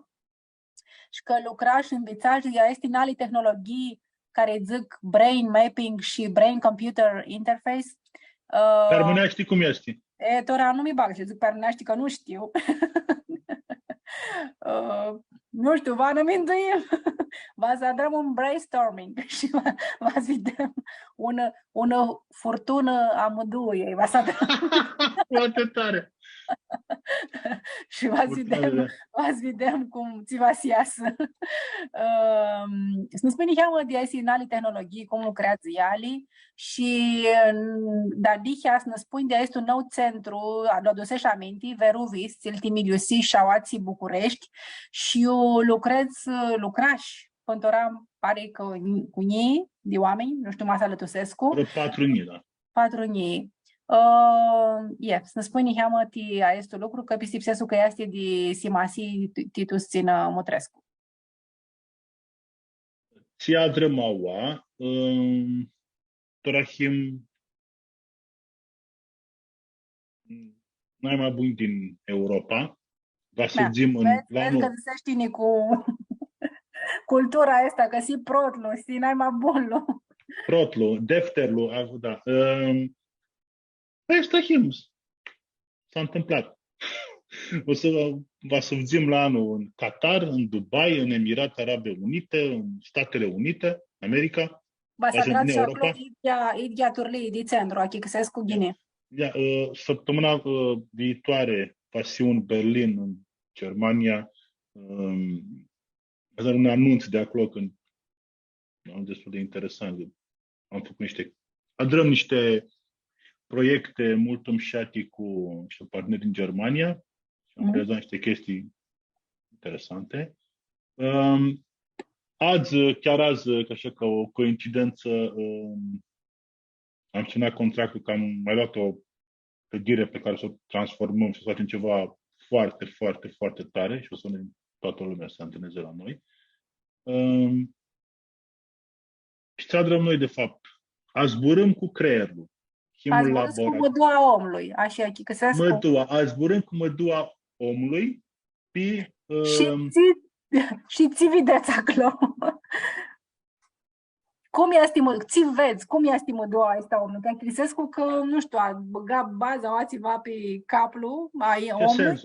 Shi cã lucrash, nvitsash, aesti nali tehnologhii cari dzãc brain mapping shi brain computer interface. Ã, pi armãneashti cum easti? E, tora nu mi bag shi dzãc pi armãneashti cã nu shtiu. Ã, nu shtiu, va nã minduim. Va s-adrãm un brainstorming shi va, va s-videm unã, unã furtunã a mãduiljei, va s-adrãm. Foarte tare. Shi va s-videm, va s-videm cum tsi va s-easã. Ãm, s-nã spui niheamã di aesti nali tehnologhii, cum lucreadzã eali shi, n-, da, dihea s-nã spui di aestu nãu centru, a, lu adusesh aminti, Veruvis, tsi-l timiliusish aoatsi Bucureshti shi iu lucredz, lucrash, pãn tora pari cã cu njilji di oaminj, nu shtiu, ma s-alãtusescu. Vreo patru njilji, da. Patru njilji. Ã, ie, s-nã spui niheamã ti aestu lucru, cã pistipsescu cã easti di simasii ti, ti tuts tsi nã mutrescu. Tsi adrãm aua, ãm, tora him nai ma bunj din Europa. Va s-fudzim la anlu. Vedz cã dzãsesh tini cu cultura aestã, cã si protlu, si nai ma bunlu. Protlu, defterlu, a, da. Ãm, pãi, aestã him. S-a ntãmplat. O s-, va s-fudzim la anlu tu Qatar, tu Dubai, tu Emirate Arabe Unite, tu Statele Unite, America. Va s-adrats shi aclo idyea, idyea turlii di centru, achicãsescu ghini. Da, ã, sãptãmãna, ã, viitoare va s-hiu tu Berlin, tu Germania, ãm, va s-am un anunț di aclo, cã e destul di interesant. Am făcut niște, adrãm niște proiecte multu mushati cu niște parteneri din Germania și am realizat niște chestii interesante. Ãm, adzã, chiar adzã, ca ashi, ca o coincidență, ãm, am semnat contractul, cã am mai luat o clădire pe care să o transformăm și să facem ceva foarte, foarte, foarte tare și o să ne, toată lumea să se antreneze la noi. Ãm, shi tsi adrãm noi, de fapt? Azburãm cu creierlu. Him un laborator. Azburãm cu mãdua a omlui, ashi, achicãsescu. Mãdua, azburãm cu mãdua a omlui pi, shi, ãm, tsi, shi tsi videts aclo? Cum easti, mã, tsi vedz? Cum easti mãdua aestã a omlui? Cã achicãsescu cã, nu shtiu, a bãgat baza, aua tsiva pi caplu a omlui.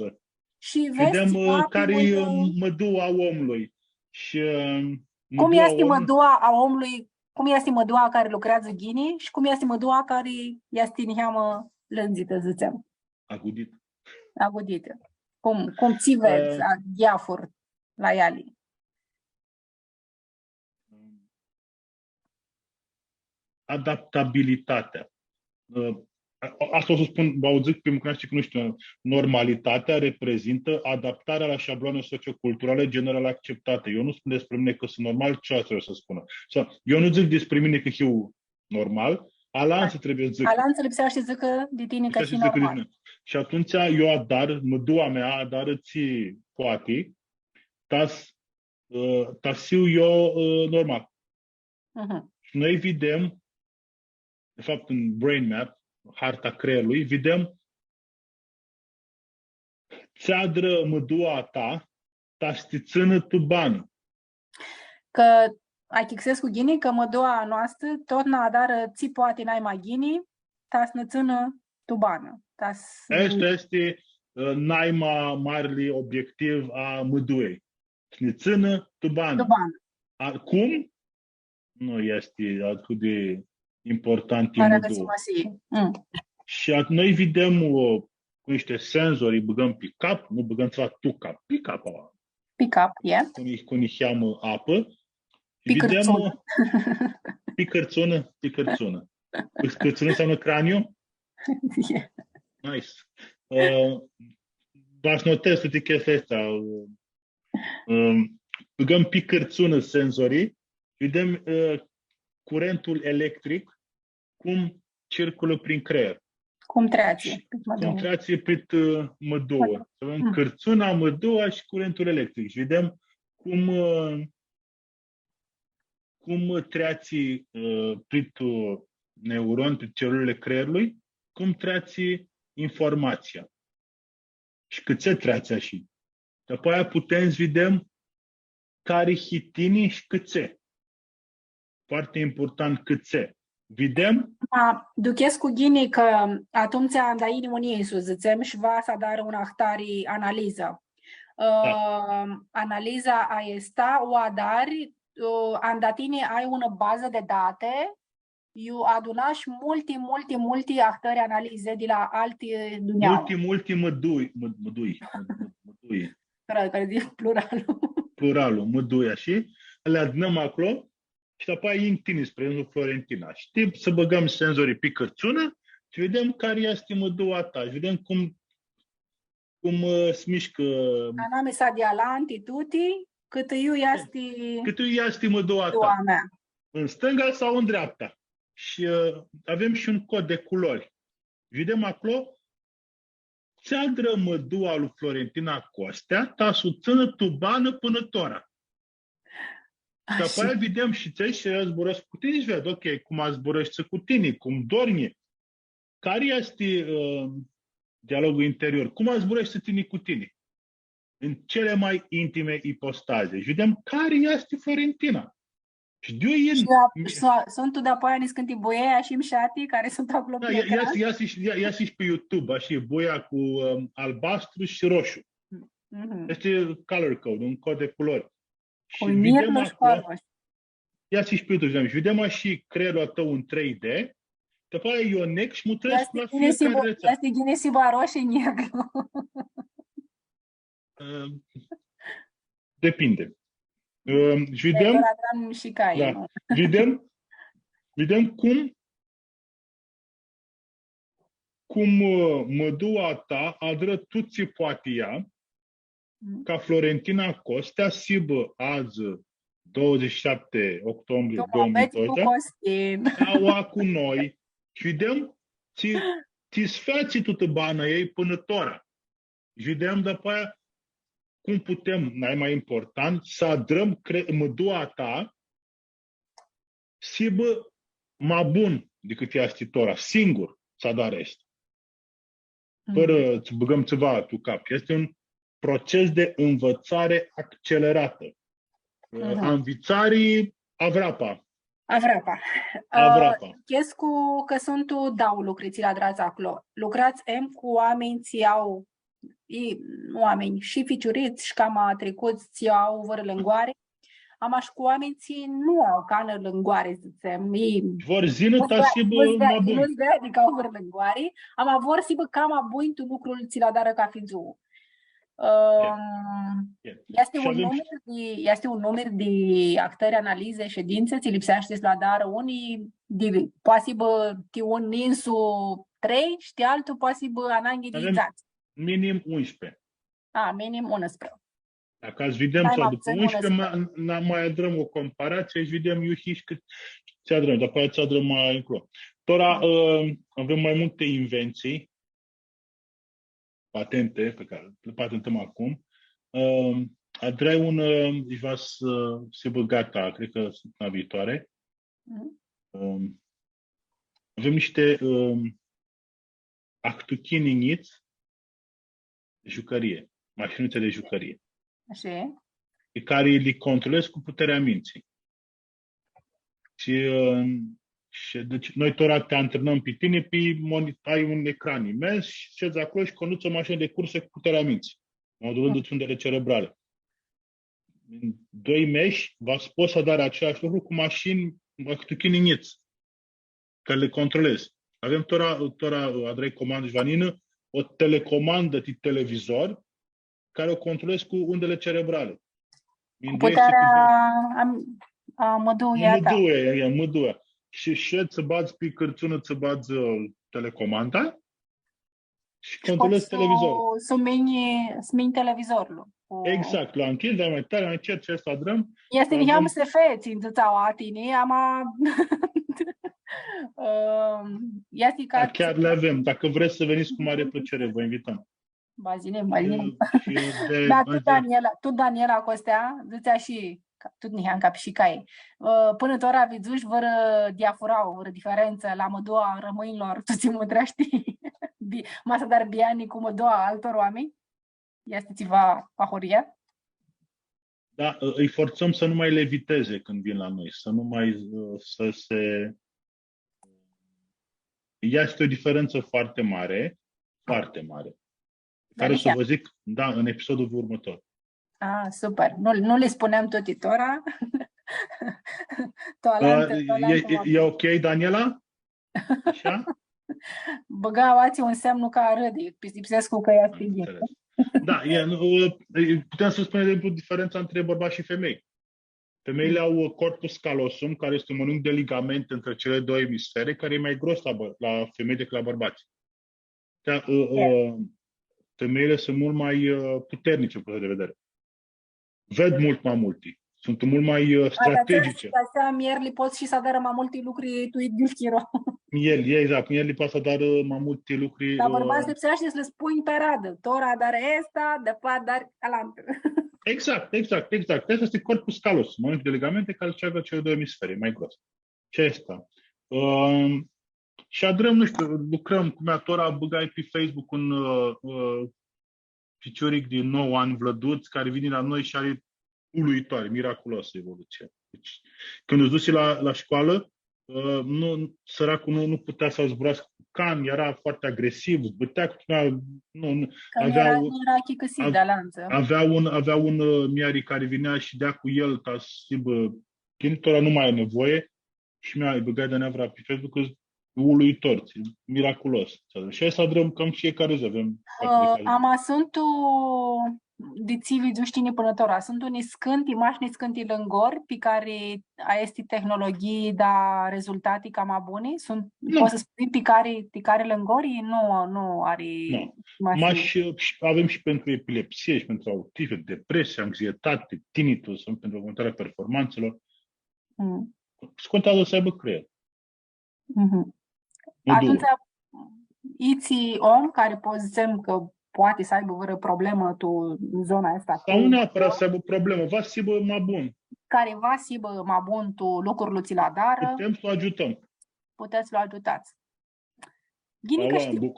Shi vedz, videm, ã, cari e, ã, mãdua a omlui. Shi, ã, cum easti mãdua a omlui, cum easti mãdua cari lucreadzã ghini shi cum easti mãdua cari easti niheamã lãndzitã, dzãtsem. Aguditã. Aguditã. Cum, cum tsi vedz, ã, a, diafur la eali? Adaptabilitatea. Ã, a-, asta o s-spun, va u dzãc pi mucãneashti, cã nu shtiu, normalitatea reprezintă adaptarea la șabloane socioculturale general acceptate. Eu nu spun despre mine că sunt normal, ce altceva să spună. Sau, eu nu zic despre mine că hiu normal, alantsã trebuie s-dzãcã. Alantsã lipseashti s-dzãcã di tini cã hii normal. Shi atumtsea eu adar, mãdua mea adarã tsi poati, ta s-, ã, ta s-hiu eu, ã, normal. Mhm. Shi noi videm, de fapt, în brain map, harta creierului, videm tsi adrã mãdua a ta, ta s-ti tsãnã tu banã. Cã achicãsescu ghini cã mãdua a noastrã totna adarã tsi poati nai ma ghini, ta s-nã tsãnã tu banã. Ta s-, aestã easti, ã, nai ma marli obiectiv a mãduiljei. S-nã tsãnã tu banã. Tu banã. A, cum? Nu easti atât de importanti. Fãrã di mãduã. Simasii. Mm. Shi at-, noi videm, ã, cu niște senzori, îi băgăm pe cap, nu băgăm ceva tu cap, pe cap, ã, Pe cap, e. Cu ni-, cu niheamã apã. Pi videm, cãrtsãnã. Ã, pi cãrtsãnã, pi cãrtsãnã. Pi cãrtsãnã înseamnă craniu? E. Nice. Ã, va s-notez tuti chestiile astea. Ã, băgăm pi cãrtsãnã senzorii, vedem, ã, curentul electric cum circulă prin creier. Cum treace, prit mãduã. Cum treace prit, ã, mãduã. Mãduã. Să vedem cãrtsãna, mãduã și curentul electric. Și vedem cum, ã, cum treace, ã, prit, ã, neuron, prit celulele creierului, cum treace informația. Shi cãtse treatsi ashi. Dapoaia putem s-videm cari hii tini shi cãtse. Foarte important, cãtse. Videm? Ma, duchescu ghini cã atumtsea anda yini unã insulã, dzãtsem, shi va s-adarã unã ahtari analizã. Da. Ã, analiza aestã u adari, ã, anda tini ai unã bazã di dati, iu adunash multi, multi, multi ahtãri analizi di la alti dunjauã. Multi, multi mãdui, mã-, mãdui, mã-, mã-, mãdui. Plural, cari dzãc pluralul. Pluralul, mãdui, ashi. Li adunãm aclo shi dapoaia yin tini, spre exemplu, Florentina. Shtii, s-bãgãm senzorii pi cãrtsãnã shi videm cari easti mãdua ta. Shi videm cum cum, ã, s-mishcã. Anamisa di alanti tuti, cãtã iu easti. Cãtã iu easti mãdua ta. Mãdua mea. În stânga sau în dreapta. Shi, ã, avem shi un cod di culori. Videm aclo tsi adrã mãdua lui Florentina Costea, ta s-u tsãnã tu banã pãnã tora. Shi dapoaia videm shi tsi, shi zburãscu cu tini shi ved, ok, cum zburãshti cu tini, cum dornji, cari easti, ã, dialogul interior, cum zburãshti tini cu tini, în cele mai intime ipostaze. Shi videm cari easti Florentina. Shi di iu yin. Shi a-, shi a-, suntu dapoaia niscãnti buiei ashi mshati, cari suntu aclo pi ecran. Da, ia, ia, ia, ia, ia shi pi YouTube, ashi, buia cu, ã, albastru shi roșu. Mhm. Easti color code, un cod di culori. Shi videm aclo, ia shi pi YouTube, shi videm shi creierlu a tãu în trei D, dapoaia eu neg shi mutrescu la fiecare rețea. Easti ghini s-hibã aroshi negru. Ã, depinde. Ã, shi videm, da, videm, videm cum cum, ã, mãdua ta adrã tut tsi poati ea, ca Florentina Costea s-hibã adzã, douăzeci și șapte octombrie două mii douăzeci, aua cu noi, shi videm tsi, tsi s-featsi tutã bana ei pãnã tora. Shi videm dapoaia cum putem, nai ma important, s-adrãm cre-, mãdua ta s-hibã ma bun dicãt easti tora, singur s-adari aestã. Fãrã s-bãgãm tsiva tu cap. Easti un proces di nvitsari accelerată. Mhm. Anvitsari avrapa. Avrapa. Avrapa. Ã, chescu cã suntu dauã lucri tsi li adrats aclo. Lucrats em cu oaminj tsi au i oaminj, shi ficiurits, shi cama tricuts, tsi au vãrã lãngoari, ama shi cu oaminj tsi nu au canã lãngoari, dzãtsem, i vor s-yinã ta s-hibã ma bun. Nu-ts vrea, adicã au vãrã lãngoari, ama vor s-hibã cama bun tu lucrul tsi lu adarã cafi dzuã. Ãm, easti un numir di, easti un numir di ahtãri analizi, shedintsi, tsi lipseashti s-li adarã unii, di, poati s-hibã ti un insu trei, shi ti altu poati s-hibã ananghi di dzatsi. Minim unsprezece. A, minim unsprezece. Dacã s-videm, nai ma putsãn unsprezece, ma, ma adrãm o comparatsii shi videm iu hii shi cãt tsi adrãm, dapoaia tsi adrãm ma nclo. Tora, ã, avem ma multi inventsii, patente pe care le patentăm acum. Ã, adrai un, ã, își va s-, se băgata, cred că săptămâna viitoare. Mhm. Ã, avem niște, ã, ahtuchini njits, jucărie, mașinuțe de jucărie. Ashi. Pe care li controlezi cu puterea minții. Shi, ã, shi, deci, noi tora ti antrenãm pi tini, pi moni-, ai un ecran imens shi shedz aclo shi condudz o mașină de curse cu puterea minții, modulând-ți undele cerebrale. În doi meshi, va s-pots s-adari acelashi lucru cu mașini, cu ahtuchini njits. cã li controlezi. Avem tora, tora, adrai comandã shi va ninã, o telecomandã ti televizor, cari u controlezi cu undele cerebrale. Cu mindueshti putearea a, a mãduia ta. Mãduia, e, e, mãduia. Shi, shi tsã badz pi cãrtsãnã, tsã badz, ã, telecomanda shi controlezi televizorlu. Shi pots s-u, s-u minj, s-minj televizorlu. Cu... Exact, lu ncljidz, dai ma tari, ma ncet, shi aestã adrãm. Easti niheamã S F, tsi nj-dzãtsea a tini, ama, ã, easti ca... Da, chiar li avem. Dacã vrets s-vinits, cu mari plãcere, vã invitãm. Bazinim, bazinim. Da, tu, Daniela, tu, Daniela Costea, dzãtsea shi, ca, tut niheam ca shi cai. Ã, pãnã tora vidzush vãrã diafurauã, vãrã diferentsã la mãdua a armãnjlor, tu tsi mutreashti, bi-, ma s-adari biani cu mãdua a altor oaminj? Easti tsiva ahoryea? Da, ã, lji fortsãm s-nu ma leviteze cãndu vin la noi, s-nu ma, ã, s-se Easti o diferentsã foarte mare, foarte mare. Cari s-u vã dzãc, da, în episodul următor. A, super. Nu, nu li spuneam tuti tora. Tu alantã, tu alantã. E, e, e ok, Daniela? Ashi? Bãgau aoatsi un semnu ca arãdi. Pistipsescu cã easti ghini. Da, e, nu, e, putem să spunem, de exemplu, diferența între bărbați și femei. Femeile au corpus callosum, care este un mănânc de ligamente între cele două emisfere, care e mai gros la, bă- la femei decât la bărbați. Ca, ă, ă, femeile sunt mult mai ă, puternice, din punct de vedere. Ved mult mai multe. Sunt mult mai ă, strategice. Ca s-adarã muljerli pot shi s-adarã ma multi lucri tu idyiul chiro. Muljerli, e, exact. Muljerli pot s-adarã ma multi lucri. Dar ã, bãrbatslji lipseashti s-lã spunj pi aradã. Tora adari aestã, dupã adari alantã. Exact, exact, exact. Asta este corpus callosum, mănânc de ligamente care se află cele două emisfere, mai gros. Ce este? Um, și adrăm, nu știu, lucrăm, cum e, tora băgai pe Facebook un uh, uh, ficioric de nouă ani, Vlăduț, care vine la noi și are uluitoare, miraculoasă evoluție. Deci, când îl duci la, la școală, uh, nu, săracul nu, nu putea să zburească cu can, era foarte agresiv, zbătea cu tine, nu, nu, avea, era, era chicăsit de alanță. Avea un, avea un uh, miari care vinea și dea cu el ca să aibă, tora nu mai are nevoie, și mi-a băgat de neavra pe Facebook, că uluitor, miraculos. Și hai să adrăm cam fiecare zi, avem... Ã, ama suntu, di tsi vidzush tini pãnã tora, suntu niscãnti, mash niscãnti lãngori pi cari aesti tehnologhii da rezultati cama buni? Suntu, pots s-spunj pi cari, pi cari lãngori? Nu, nu ari... Nu. Mash, ã, avem și pentru epilepsie, și pentru autism, depresie, anxietate, tinnitus, sunt pentru augmentarea performanțelor. Mm. Se contează să aibă creier. Mhm. Atumtsea, itsi om cari pots s-dzãtsem cã poati s-aibã vãrã problemã tu zona aestã. Sau nu neapărat s-aibã problemã, va s-hibã ma bun. Cari va s-hibã ma bun tu lucrul tsi lu adarã. Putem s-lu agiutãm. Putets s-lu agiutats. Ghini cã shtim.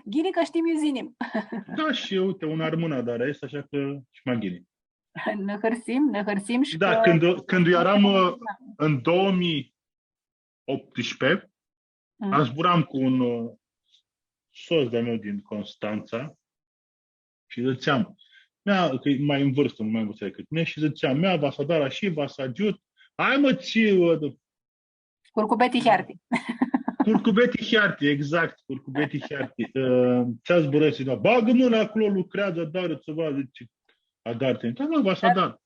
Ghini cã shtim iu s-yinim. Da, shi eu, uite, un armãn adarã aestã, ashi cã shi ma ghini. Nã hãrsim, nã hãrsim shi... Da, cã cãndu, cãndu eram ã, în două mii optsprezece, zburam cu un ã, soț de-a meu din Constanța și ziceam, mea, că e mai în vârstă, nu mai învățat decât mine, și ziceam, mea, va s-adar ashi, va s-agiut. Hai mă, tsi, ã, Curcubeti Hiarti. Curcubeti Hiarti, exact, Curcubeti Hiarti. Ã, tsi zburãsi, da, bagã mãna aclo, lucreazã, adarã tsiva, dzãtsi, adarã tini. Da, mã, va s-adar.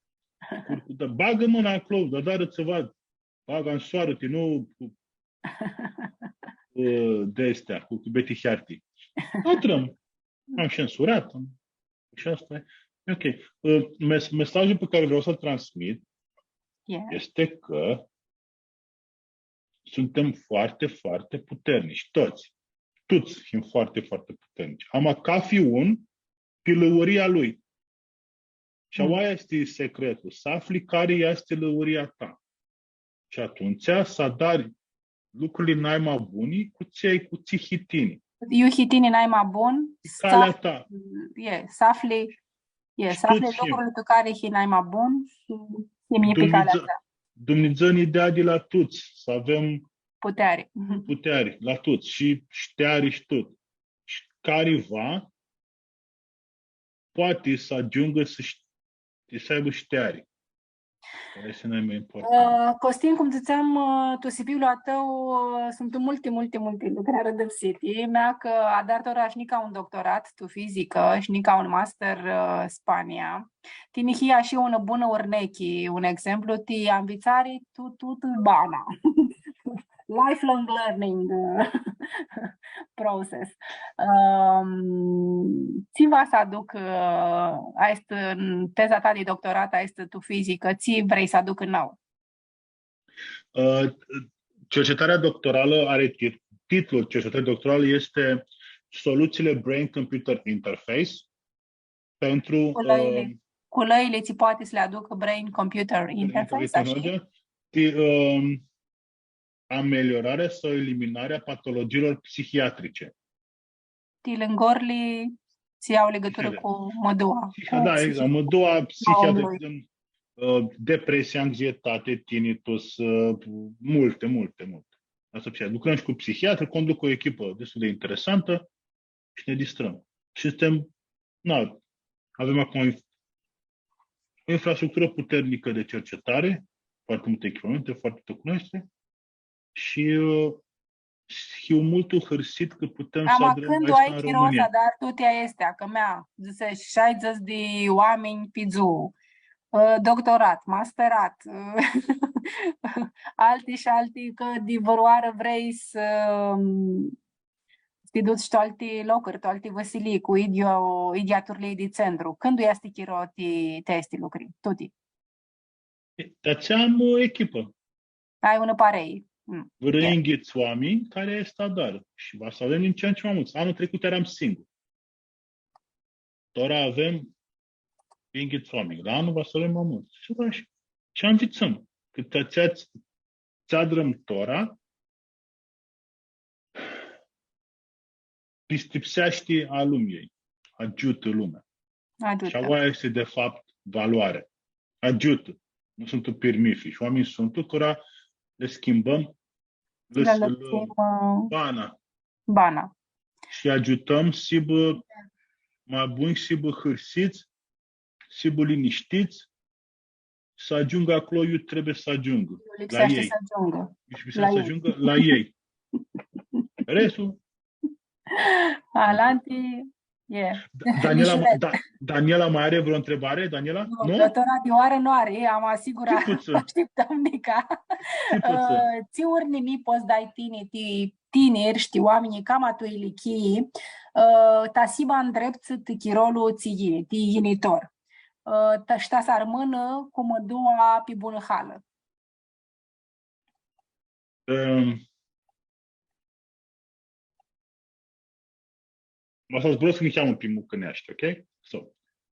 Curcu-, da, bagã mãna aclo, adarã tsiva, bagã în soară, ti nu, ã, de astea, Curcubeti Hiarti. Adrãm. Am și însurat, am, și asta e. Ok. Ã, mes-, mesajul pe care vreau să-l transmit este că suntem foarte, foarte puternici, toți. Toți suntem foarte, foarte puternici. Ama cafi un, pi lãuria lui. Shi aoa easti secretul, s-afli cari easti lãuria ta. Shi atumtsea s-adari lucrurli nai ma buni cu tsi ai, cu tsi hii tini. Iu hii tini nai ma bun, calea ta. E, s-afli, e, s-afli lucrul tu cari hii nai ma bun shi s-hii pi calea ta. Dumnidzã nã deadi la tuts, s-avem puteari. Puteari la tuts, shi shteari shi tut. Shi cariva poati s-agiungã s-, s-aibã shteari. Aestã easti nai ma important. Ã, Costin, cum dzãtseam, ã, tu C V-ul a tãu, ã, suntu multi, multi, multi lucri arãdãpsiti. Mea cã adari tora shi nica un doctorat tu fizicã shi nica un master, ã, Spania. Tini hii shi unã bunã urnechi, un exemplu ti anvitsari tu, tu, tu bana. Lifelong learning, ã, process. Ãm, tsi va s-aducã, ã, aestã, teza ta di doctorat, aestã tu fizicã, tsi vrei s-aducã nãu? Ã, cercetarea doctorală are tit-, titlul cercetării doctorale este Soluțiile Brain Computer Interface pentru, Culăile, ã, culăile tsi poati s-li aducã brain computer interface, ashi? Interface, tehnologia, ti, ãm, ameliorarea sau eliminarea patologiilor psihiatrice. Ti lãngorli tsi au ligãturã cu mãdua. Psihi-, da, exact. Mãdua, psihiatrice, ã, depresie, anxietate, tinnitus, ã, multe, multe, multe. Asta e. Lucrăm și cu psihiatri, conduc o echipă destul de interesantă și ne distrăm. Și suntem, na, avem acum o inf-, o infrastructură puternică de cercetare, foarte multe echipamente, foarte multe cunoaștere și, ã, hiu multu hãrsit cã putem s-adrãm aestã în România. Ama cãndu ai chiro s-adari tuti aesti, cã mea, dzãsesh, shaidzãts di oaminj pi dzuã, ã, doctorat, masterat, ã, alti shi alti, cã di vãrãoarã vrei s-, s-ti duts tu alti locuri, tu alti vãsilii, cu idio, idyea turlii di tsentru. Cãndu easti chiro ti, ti aesti lucri, tuti? E, ti atsea am o echipã. Ai unã parei. Mm. Vrei yinghits oaminj cari s-adarã. Shi va s-avem din ce în ce mai mulți. Anul trecut eram singur. Tora avem yinghits oaminj. La anul va s-avem mai mulți. Shi va shi, shi anvitsãm. Cã ti atsea tsi, tsi adrãm tora, pistipseashti a lumiljei, agiutã lumea. Agiutã. Shi aoa easti, de fapt, valoare. Agiutã. Nu suntu pirmithi. Shi oaminj suntu cãra lã schimbãm, lã, lã s-, lã, ã, bana. Bana. Shi agiutãm s-hibã ma bunj, s-hibã hãrsits, s-hibã linishtits, s-agiungã aclo iu trebuie s-agiungã. Iu lipseashti s-agiungã. Iu lipseashti s-agiungã la elj. Restul? Alanti, e. Da-, Daniela, ma-, da-, Daniela mai are vreo întrebare? Daniela? Nu, nu? Doctora di oarã nu ari, am asigura. Tsi putsãn. Ashtiptãm nica. Tsi putsãn. Ã, tsi urnimii pots s-dai tini, ti tiniri, shtii, oaminjlji cama tu ilichii, ã, ta s-hibã ndreptsã ti chirolu tsi yini, ti yinitor. Ã, ta, shi ta s-armãnã cu mãdua pi bunã halã. Ãm, va s-zburãscu niheamã pi mucãneashti, ok? So,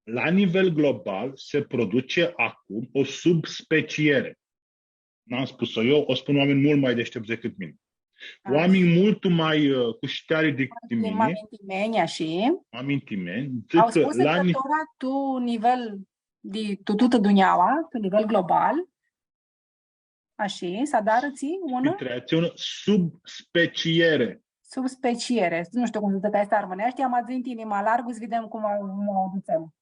la nivel global se produce acum o subspeciere. N-am spus-o eu, o spun oameni mult mai deștepți decât mine. A. Oameni mult mai, ã, cu shteari di, di mini. Oameni mintimenj, ashi. Oameni mintimenj. Dzãc cã spusã la cã ni- tora tu nivel di, tu tutã dunjaua, tu nivel global, ashi, s-adarã tsi, unã? Intrã, tsi unã subspeciere. Subspeciere. Nu shtiu cum s-dzãc aestã armãneashti, ama dzã-nj tini ma largu, s-videm cum u, cum u adutsem.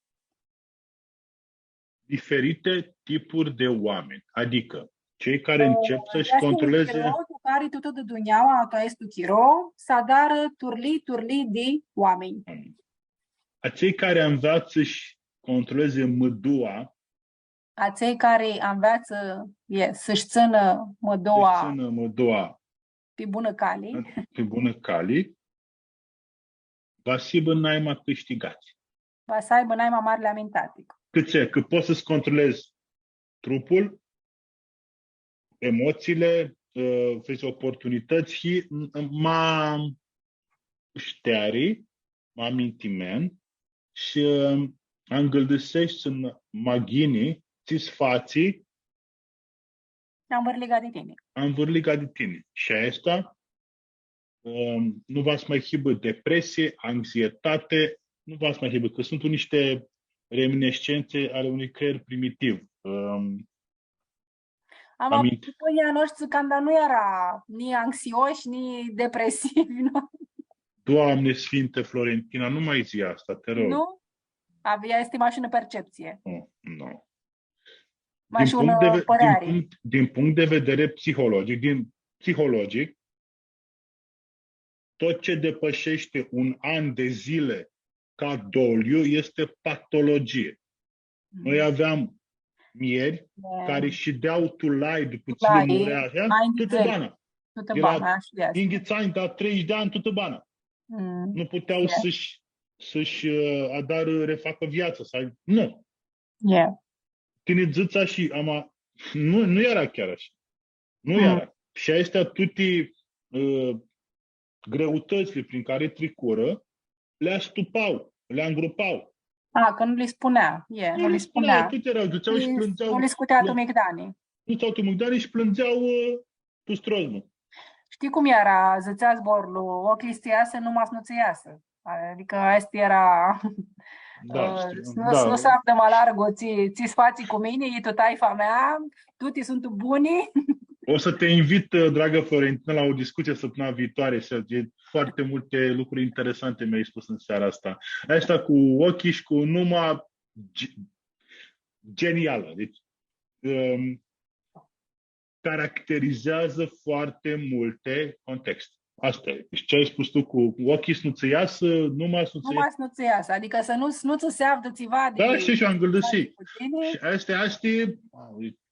Diferite tipuri de oameni, adică cei care încep să-și controleze. Ã, easti un chiro tu cari tutã dunjaua, tu aestu chiro, s-adarã turlii, turlii di oaminj. Oameni. Acei care învață și controleze mãdua. Atselj cari anveatsã, e, s-shi tsãnã mãdua. S-shi tsãnã mãdua. Pi bunã cali. Pi bunã cali. Va s-hibã nai ma cãshtigats. Va s-aibã nai ma marli amintatic. Cãtse? Cã pots s-controlezi trupul, emoțiile, ã, vezi oportunități, hii, m-, ma shteari, ma mintimen shi, ã, angãldãseshti ma ghini tsi s-fatsi anvãrliga di tini. Anvãrliga di tini. Shi aestã, ã, nu va s-ma hibã depresie, anxietate, nu va s-ma hibã, cã suntu nishti reminiscențe ale unui creier primitiv. Ã, Ama pãpãnjlji a noshtri canda nu eara ni anxioshi, ni depresivi, nu? Doamne Sfinte Florentina, nu mai zi asta, te rog. Nu? Avea, easti mash unã perceptsii. Nu, nu. Din punct de ve-, din punct, din punct de vedere psihologic, din psihologic, tot ce depășește un an de zile ca doliu este patologie. Noi aveam mieri care shidea tu lai dupã tsi lã murea, tutã bana. Tutã bana, ashi easti. Yinghits anj, dar treizeci de ani, tutã bana. Nu putea s-shi, s-shi, ã, adarã, refacă viața sau, nu. Tini dzãts ashi, ama, nu, nu eara chiar ashi. Nu eara. Shi aesti tuti, ã, greutãtsli prin cari tricurã, li astupa, li angrupa. A, cã nu li spunea, e, nu li spunea. Tuti eara, dzãtsea shi plãndzea. Nu li scutea tu migdani. Nu scutea tu migdani shi plãndzea, ã, tu strozmu. Shtii cum eara, dzãtsea zborlu, ocljilj s-tsã easã, numa s-nu tsã easã. Adicã aestã eara, ã, s-nu, s-nu s-avdã ma largu tsi, tsi s-fatsi cu mini, i tu taifa mea, tuti suntu buni. O să te invit, ă, dragă Florentina, la o discuție săptămâna viitoare, Sergiu. E foarte multe lucruri interesante mi-ai spus în seara asta. Aestã cu ocljilj shi cu numa ge-, genială. Deci, ã, caracterizează foarte multe contexte. Asta e. Deci ce ai spus tu cu ocljilj s-nu tsã easã, numa s-nu tsã easã. Numa s-nu tsã easã. Adicã s-nu, s-nu tsã s-avdã tsiva di... Da, shtiu, shi angãldãsii. Shi aestã, aestã e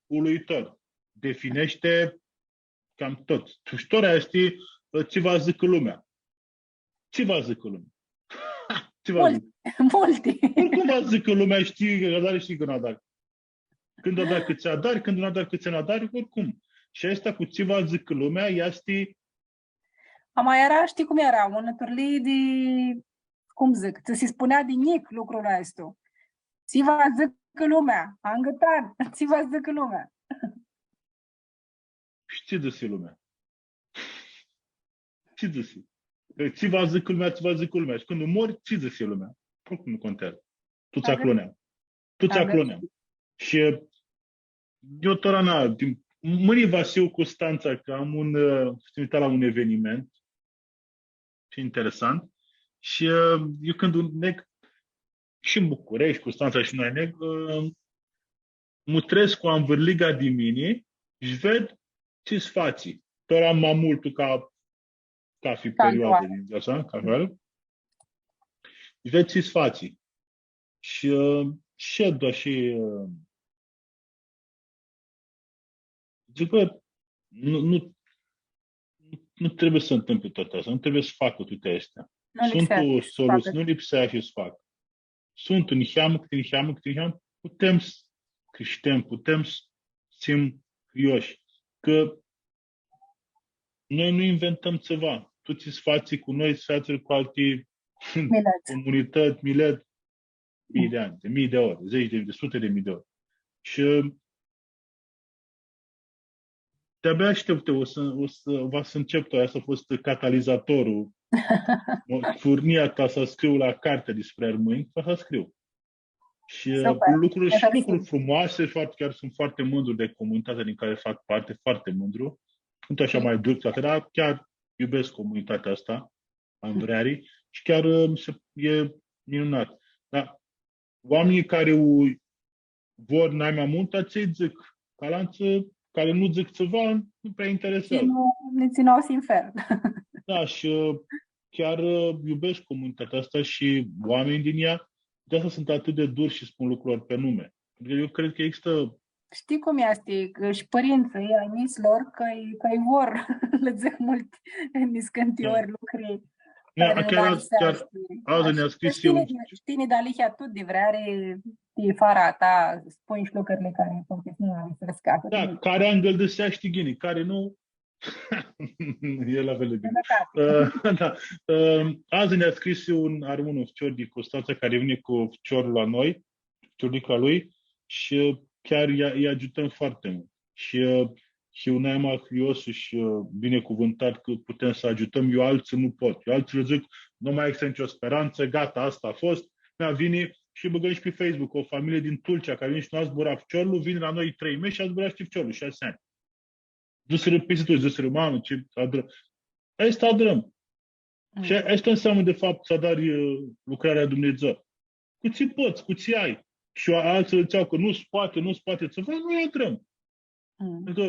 uluitor. Definește cam tot. Tu, shi tora easti, ã, tsi va dzãcã lumea. Tsi va dzãcã lumea? Tsi va dzãcã? Multi. Oricum va dzãcã lumea, shtii cã adari, shtii cã nu adari. Cãndu adari, cãtse adari, cãndu nu adari, cãtse nu adari, oricum. Shi aestã cu tsi va dzãcã lumea, easti... Ama eara, shtii cum eara, unã turlii di, cum dzãc, tsã si spunea di njic lucrul aestu. Tsi va dzãcã lumea, angãtan, tsi va dzãcã lumea. Shi tsi dzãsi lumea? Tsi dzãsi? Cã tsi va dzãcã lumea, tsi va dzãcã lumea. Shi cãndu mori, tsi dzãsi lumea? Oricum nu conteazã. Tuts aclo neam. Tuts aclo neam. Shi eu tora, na, din, mãni va s-hiu Custantsa, cã am un, ã, s-mi la un eveniment shi interesant. Shi, ã, eu cãndu neg shi tu Bucureshti, Custantsa shi noi neg, ã, mutrescu anvãrliga di mini shi ved tsi s-fatsi. Tora ma multu ca, cathi perioadã di viatsã, cathi oarã. Shi ved tsi s-fatsi. Shi, ã, shed shi, ã, dzãc, bă, nu, nu, nu trebuie să întâmple toate astea, nu trebuie să facă toate astea. Sunt soluții, nu lipsește să fac. Sunt niheamã, cãti niheamã, cãti niheamã, putem s-, cãti shtem, putem s-, s-him hãrioshi. Cã noi nu inventãm tsiva. Tu tsi s-fatsi cu noi, s-fatsi cu alti comunitãts, milet, mii de ani, de mii de ori, zeci de mii, de sute de mii de ori. Shi de-abia ashteptu, o să, o să, va s-încep, aestã a fost catalizatorul, furnia ta s-scriu la cartea despre armãnj, va s-scriu. Shi, super, lucruri, shi lucruri frumoase, foarte, chiar sunt foarte mândru de comunitatea din care fac parte, foarte mândru. Sunt așa mai dur, dar chiar iubesc comunitatea asta, Andreari, shi chiar, ã, mi se, e minunat. Dar oamenii care u vor nai ma multu, atselj dzãc, cã alantsã, cari nu dzãc tsiva, nu prea interesează. Nitsi nu, nitsi nu au sinfer. Da, shi, ã, chiar, ã, iubesc comunitatea asta shi oamenii din ea, de asta sunt atât de dur și spun lucrurilor pe nume. Adică eu cred că există... Shtii cum easti, cã shi pãrintsãlj a njitslor, cã-i, cã-i vor, lã dzãc multi niscãnti ori lucri. Da, cari chiar nu azi, chiar azi nã-a scris... Shtii, dealihea tu di vreari, ti fara ta, spui shi lucrurli cari poati s-nu li fãrscã. Da, cari angãldãseashti ghini, cari nu, e la fel de bine. Ã, da. Ã, azi nã-a scris un armãn, un ficior di Custantsa, cari vini cu ficiorlu la noi, ficiorlu a lui, shi chiar lji, lji agiutãm foarte mult. Shi, ã, hiu naima hãrios shi, ã, binecuvântat cã putem s-agiutãm, iu altsã nu pot. Iu altsã lã dzãc, nu mai există nicio speranță, gata, asta a fost, mea, vini shi bãgãm shi pi Facebook, o familie din Tulcea, cari vini shi nu a zburat ficiorlu, vini la noi trei mesh shi a zburat shi ficiorlu, shasi anj. Dzãsirã pisti tut, dzãsirã, mamã, tsi adrãm. Aestã adrãm. Shi aestã înseamnă, de fapt, s-adari, ã, lucrarea lui Dumnidzã. Cu tsi pots, cu tsi ai. shi altsã dzãtsea cã nu s-poati, nu s-poati, tsi vrei, nu intrãm. Mm. Adicã,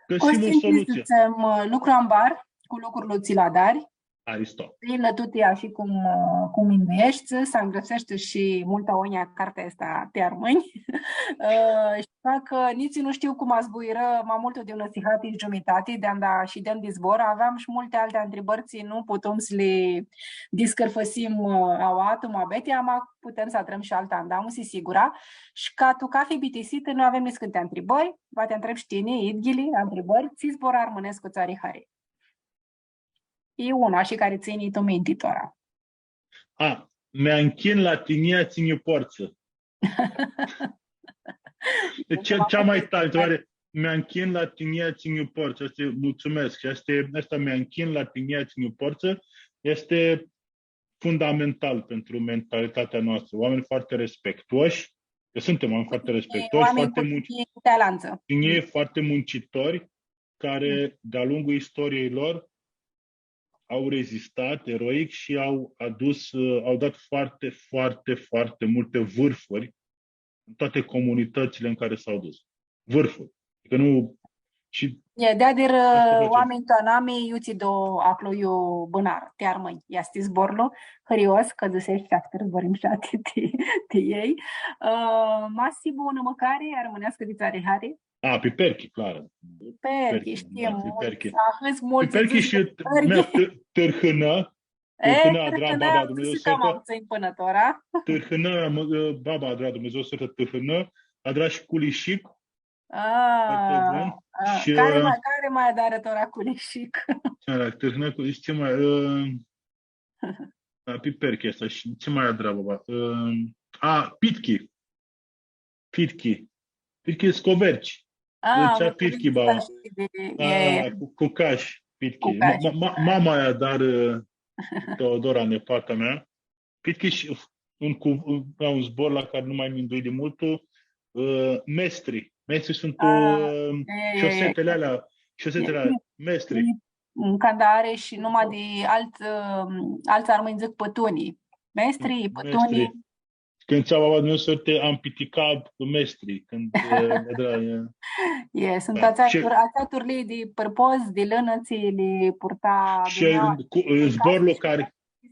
gãsim o Costin, solutsii. Dzãtsem, lucru ambar cu lucrul tsi lu adari. Aristo. Vinã tuti ashi cum, cum mindueshti, s-angrãpseashti shi multu agonja cartea aestã ti armãnj. Ã, shi cã nitsi nu shtiu cum azbuirã ma multu di unã sihati shi giumitati, di anda shidem di zbor, aveam shi multi alti ntribãri, tsi nu putum s-li discãrfãsim, ã, aoa, tu muabeti, ama putem s-adrãm shi altã andamusi, sigura. Shi ca tu cafi bitisitã, noi avem niscãnti ntribãri, va ti ntreb shi tini, idghili, ntribãri, tsi zbor armãnescu tsã ari hari? E unã, ashi cari tsã yini tu minti tora. A, mi anchin la tinjia tsi nj-u portsã. Deci, cea, cea mai tari ntribari, mi anchin la tinjia tsi nj-u portsã. Easti, mulțumesc. Easti, asta, mi anchin la tinjia tsi nj-u portsã, este fundamental pentru mentalitatea noastră. Oameni foarte respectuoși, că suntem oameni foarte respectuoși, Oameni foarte cu munci-, tinjii, cu alantsã. tinjii foarte muncitori, care, de-a lungul istoriei lor, au rezistat eroic și au adus, ă, au dat foarte, foarte, foarte multe vârfuri în toate comunitățile în care s-au dus. Vârfuri. Adică nu... Și... E, di-adirã, Asta face. Oaminj tu anami, iutsido aclo iu bãnarã, ti armãnj. Easti zborlu hãrios, cã dzãsesh cã ahtãri zburãm shi ti, ti elj. Ã, ma s-hibã unã mãcari armãneascã di tsã ari hari? A, piperchi, clar. Piperchi, shtim, Da, piperchi. ahãts multsã Piperchi dzãc shi piperchi. mea, tã-, tãrhãnã, E, tãrhãnã adra tãrhãnã, baba, am Dumnidzã dzãsã cã am s-ljartã, avdzãnj pãnã tora. tãrhãnã, mã, baba adra, Dumnidzã s-ljartã, tãrhãnã, adra shi culishic, A, foarte bun. A, Shi, cari ã, ma, cari ma adarã tora culishic? Tãrhãnã, cu, shtii, ma, ã, a, piperchi aestã shi tsi ma adra baba? Ã, a, pitchi. Pitchi. Pitchi, scoverci. A, Dzãtsea cu pitchi, culishic, baba. shtii, di, A, e, cu, cu cash, pitchi. Cu cash. Ma, ma, mama aia adarã, Teodora, nepoata mea. Pitchi shi un, cu, un, un zbor la cari nu ma mindui di multu, ã, mestri. Mestri suntu, A, ã, e, e, shosetili alea, shosetili e, alea, e, mestri. Canda ari shi numa di altsã, ã, altsã armãnj dzãc pãtuni. Mestri, pãtuni. Mestri. Cãndu dzãtsea baba, nu s-ljartã, am piticã cu mestri. Cãndu, ã, adra, ã, E, suntu da. atsea Shi, tur-, atsea turlii di pãrpoz, di lãnã, tsi li purta shi dumneadzã. cu, ã, zborlu cari,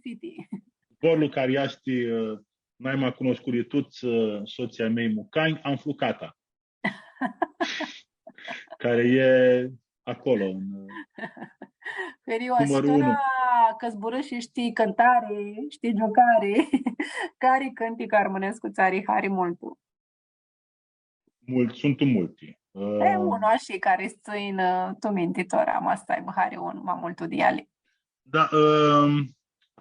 City. zborlu cari easti, ã, naima cunuscut di tuts, ã, sotslji a mei mucanj, anflucata. Cari e aclo, în, ã, Hãrios, numărul tora unu. cã zburãsh shi shtii cãntari, shtii giucari, cari cãntic armãnescu tsã ari hari multu? Multi, suntu multi. Ã, E, unu ashi cari s-tsã yinã tu minti tora, ma s-aibã hari un ma multu di eali. Da, ã,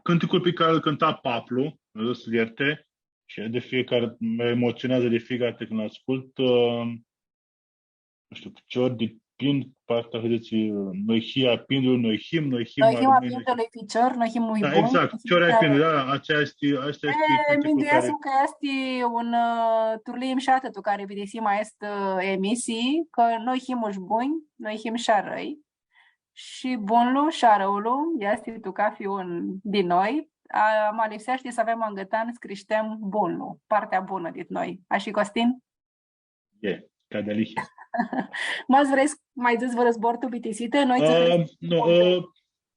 cãnticlu pi cari lu cãnta paplu, Dumnidzã s-ljartã, shi de fiecare, mã emotsionează de fiecare dată când îl ascult, ã, nu știu, ficior di pind, partea ashi dzãtsi, noi him a pindului, noi him, noi him a României, noi him. Noi him a pindului ficior, noi him lui bun, Da, exact, noi him ficior a pindului, da, atsea easti, atsea easti cãnticlu cari... Minduescu cã easti un, ã, turlii mushatã tu cari bitisim aestã, ã, emisii, cã noi him shi bunj, noi him shi arãi. Shi bunlu shi arãulu easti tu cafi un di noi. A, ma lipseashti s-avem angãtan s-crishtem bunlu, partea bunã dit noi. Ashi, Costin? E, ca dealihea. Ma s-vrei s-, ma dzãts vãrã zbor tu bitisitã? Noi ã, nu, ã,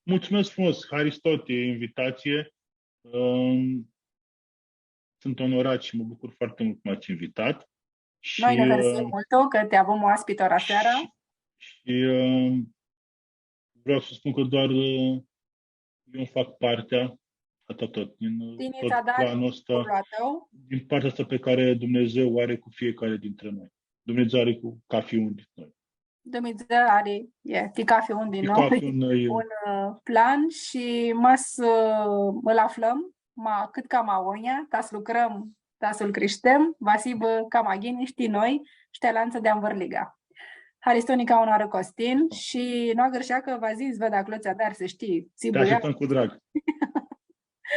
mulțumesc frumos, haristo ti invitație. Ã, sunt onorat și mă bucur foarte mult că m-ați invitat. Noi nã hãrsim multu cã ti avum oaspit tora seara. Shi, ã, vreau să spun că doar, ã, eu îmi fac partea, atât tot, din, ã, tot planul ăsta, din partea asta pe care Dumnidzã o are cu fiecare dintre noi. Dumnidzã ari cu cafi un dit noi. Dumnidzã ari, e, ti cafi un di noi, un, ã, plan shi ma s-, ã, lu aflãm, ma cãt cama agonja, ta s-lucrãm, ta s-lu crishtem, va s-hibã cama ghini shi ti noi, shi ti alantsã di anvãrliga. Haristo nica unãoarã, Costin, shi nu agãrshea cã va s-yinj s-ved aclo tsi adari, s-shtii, tsi... Da, bãgam. Ashteptãm cu drag.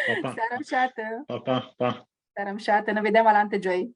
Pa, pa. Searã mushatã. Pa, pa, pa. Searã mushatã, nã videm alantã gioi.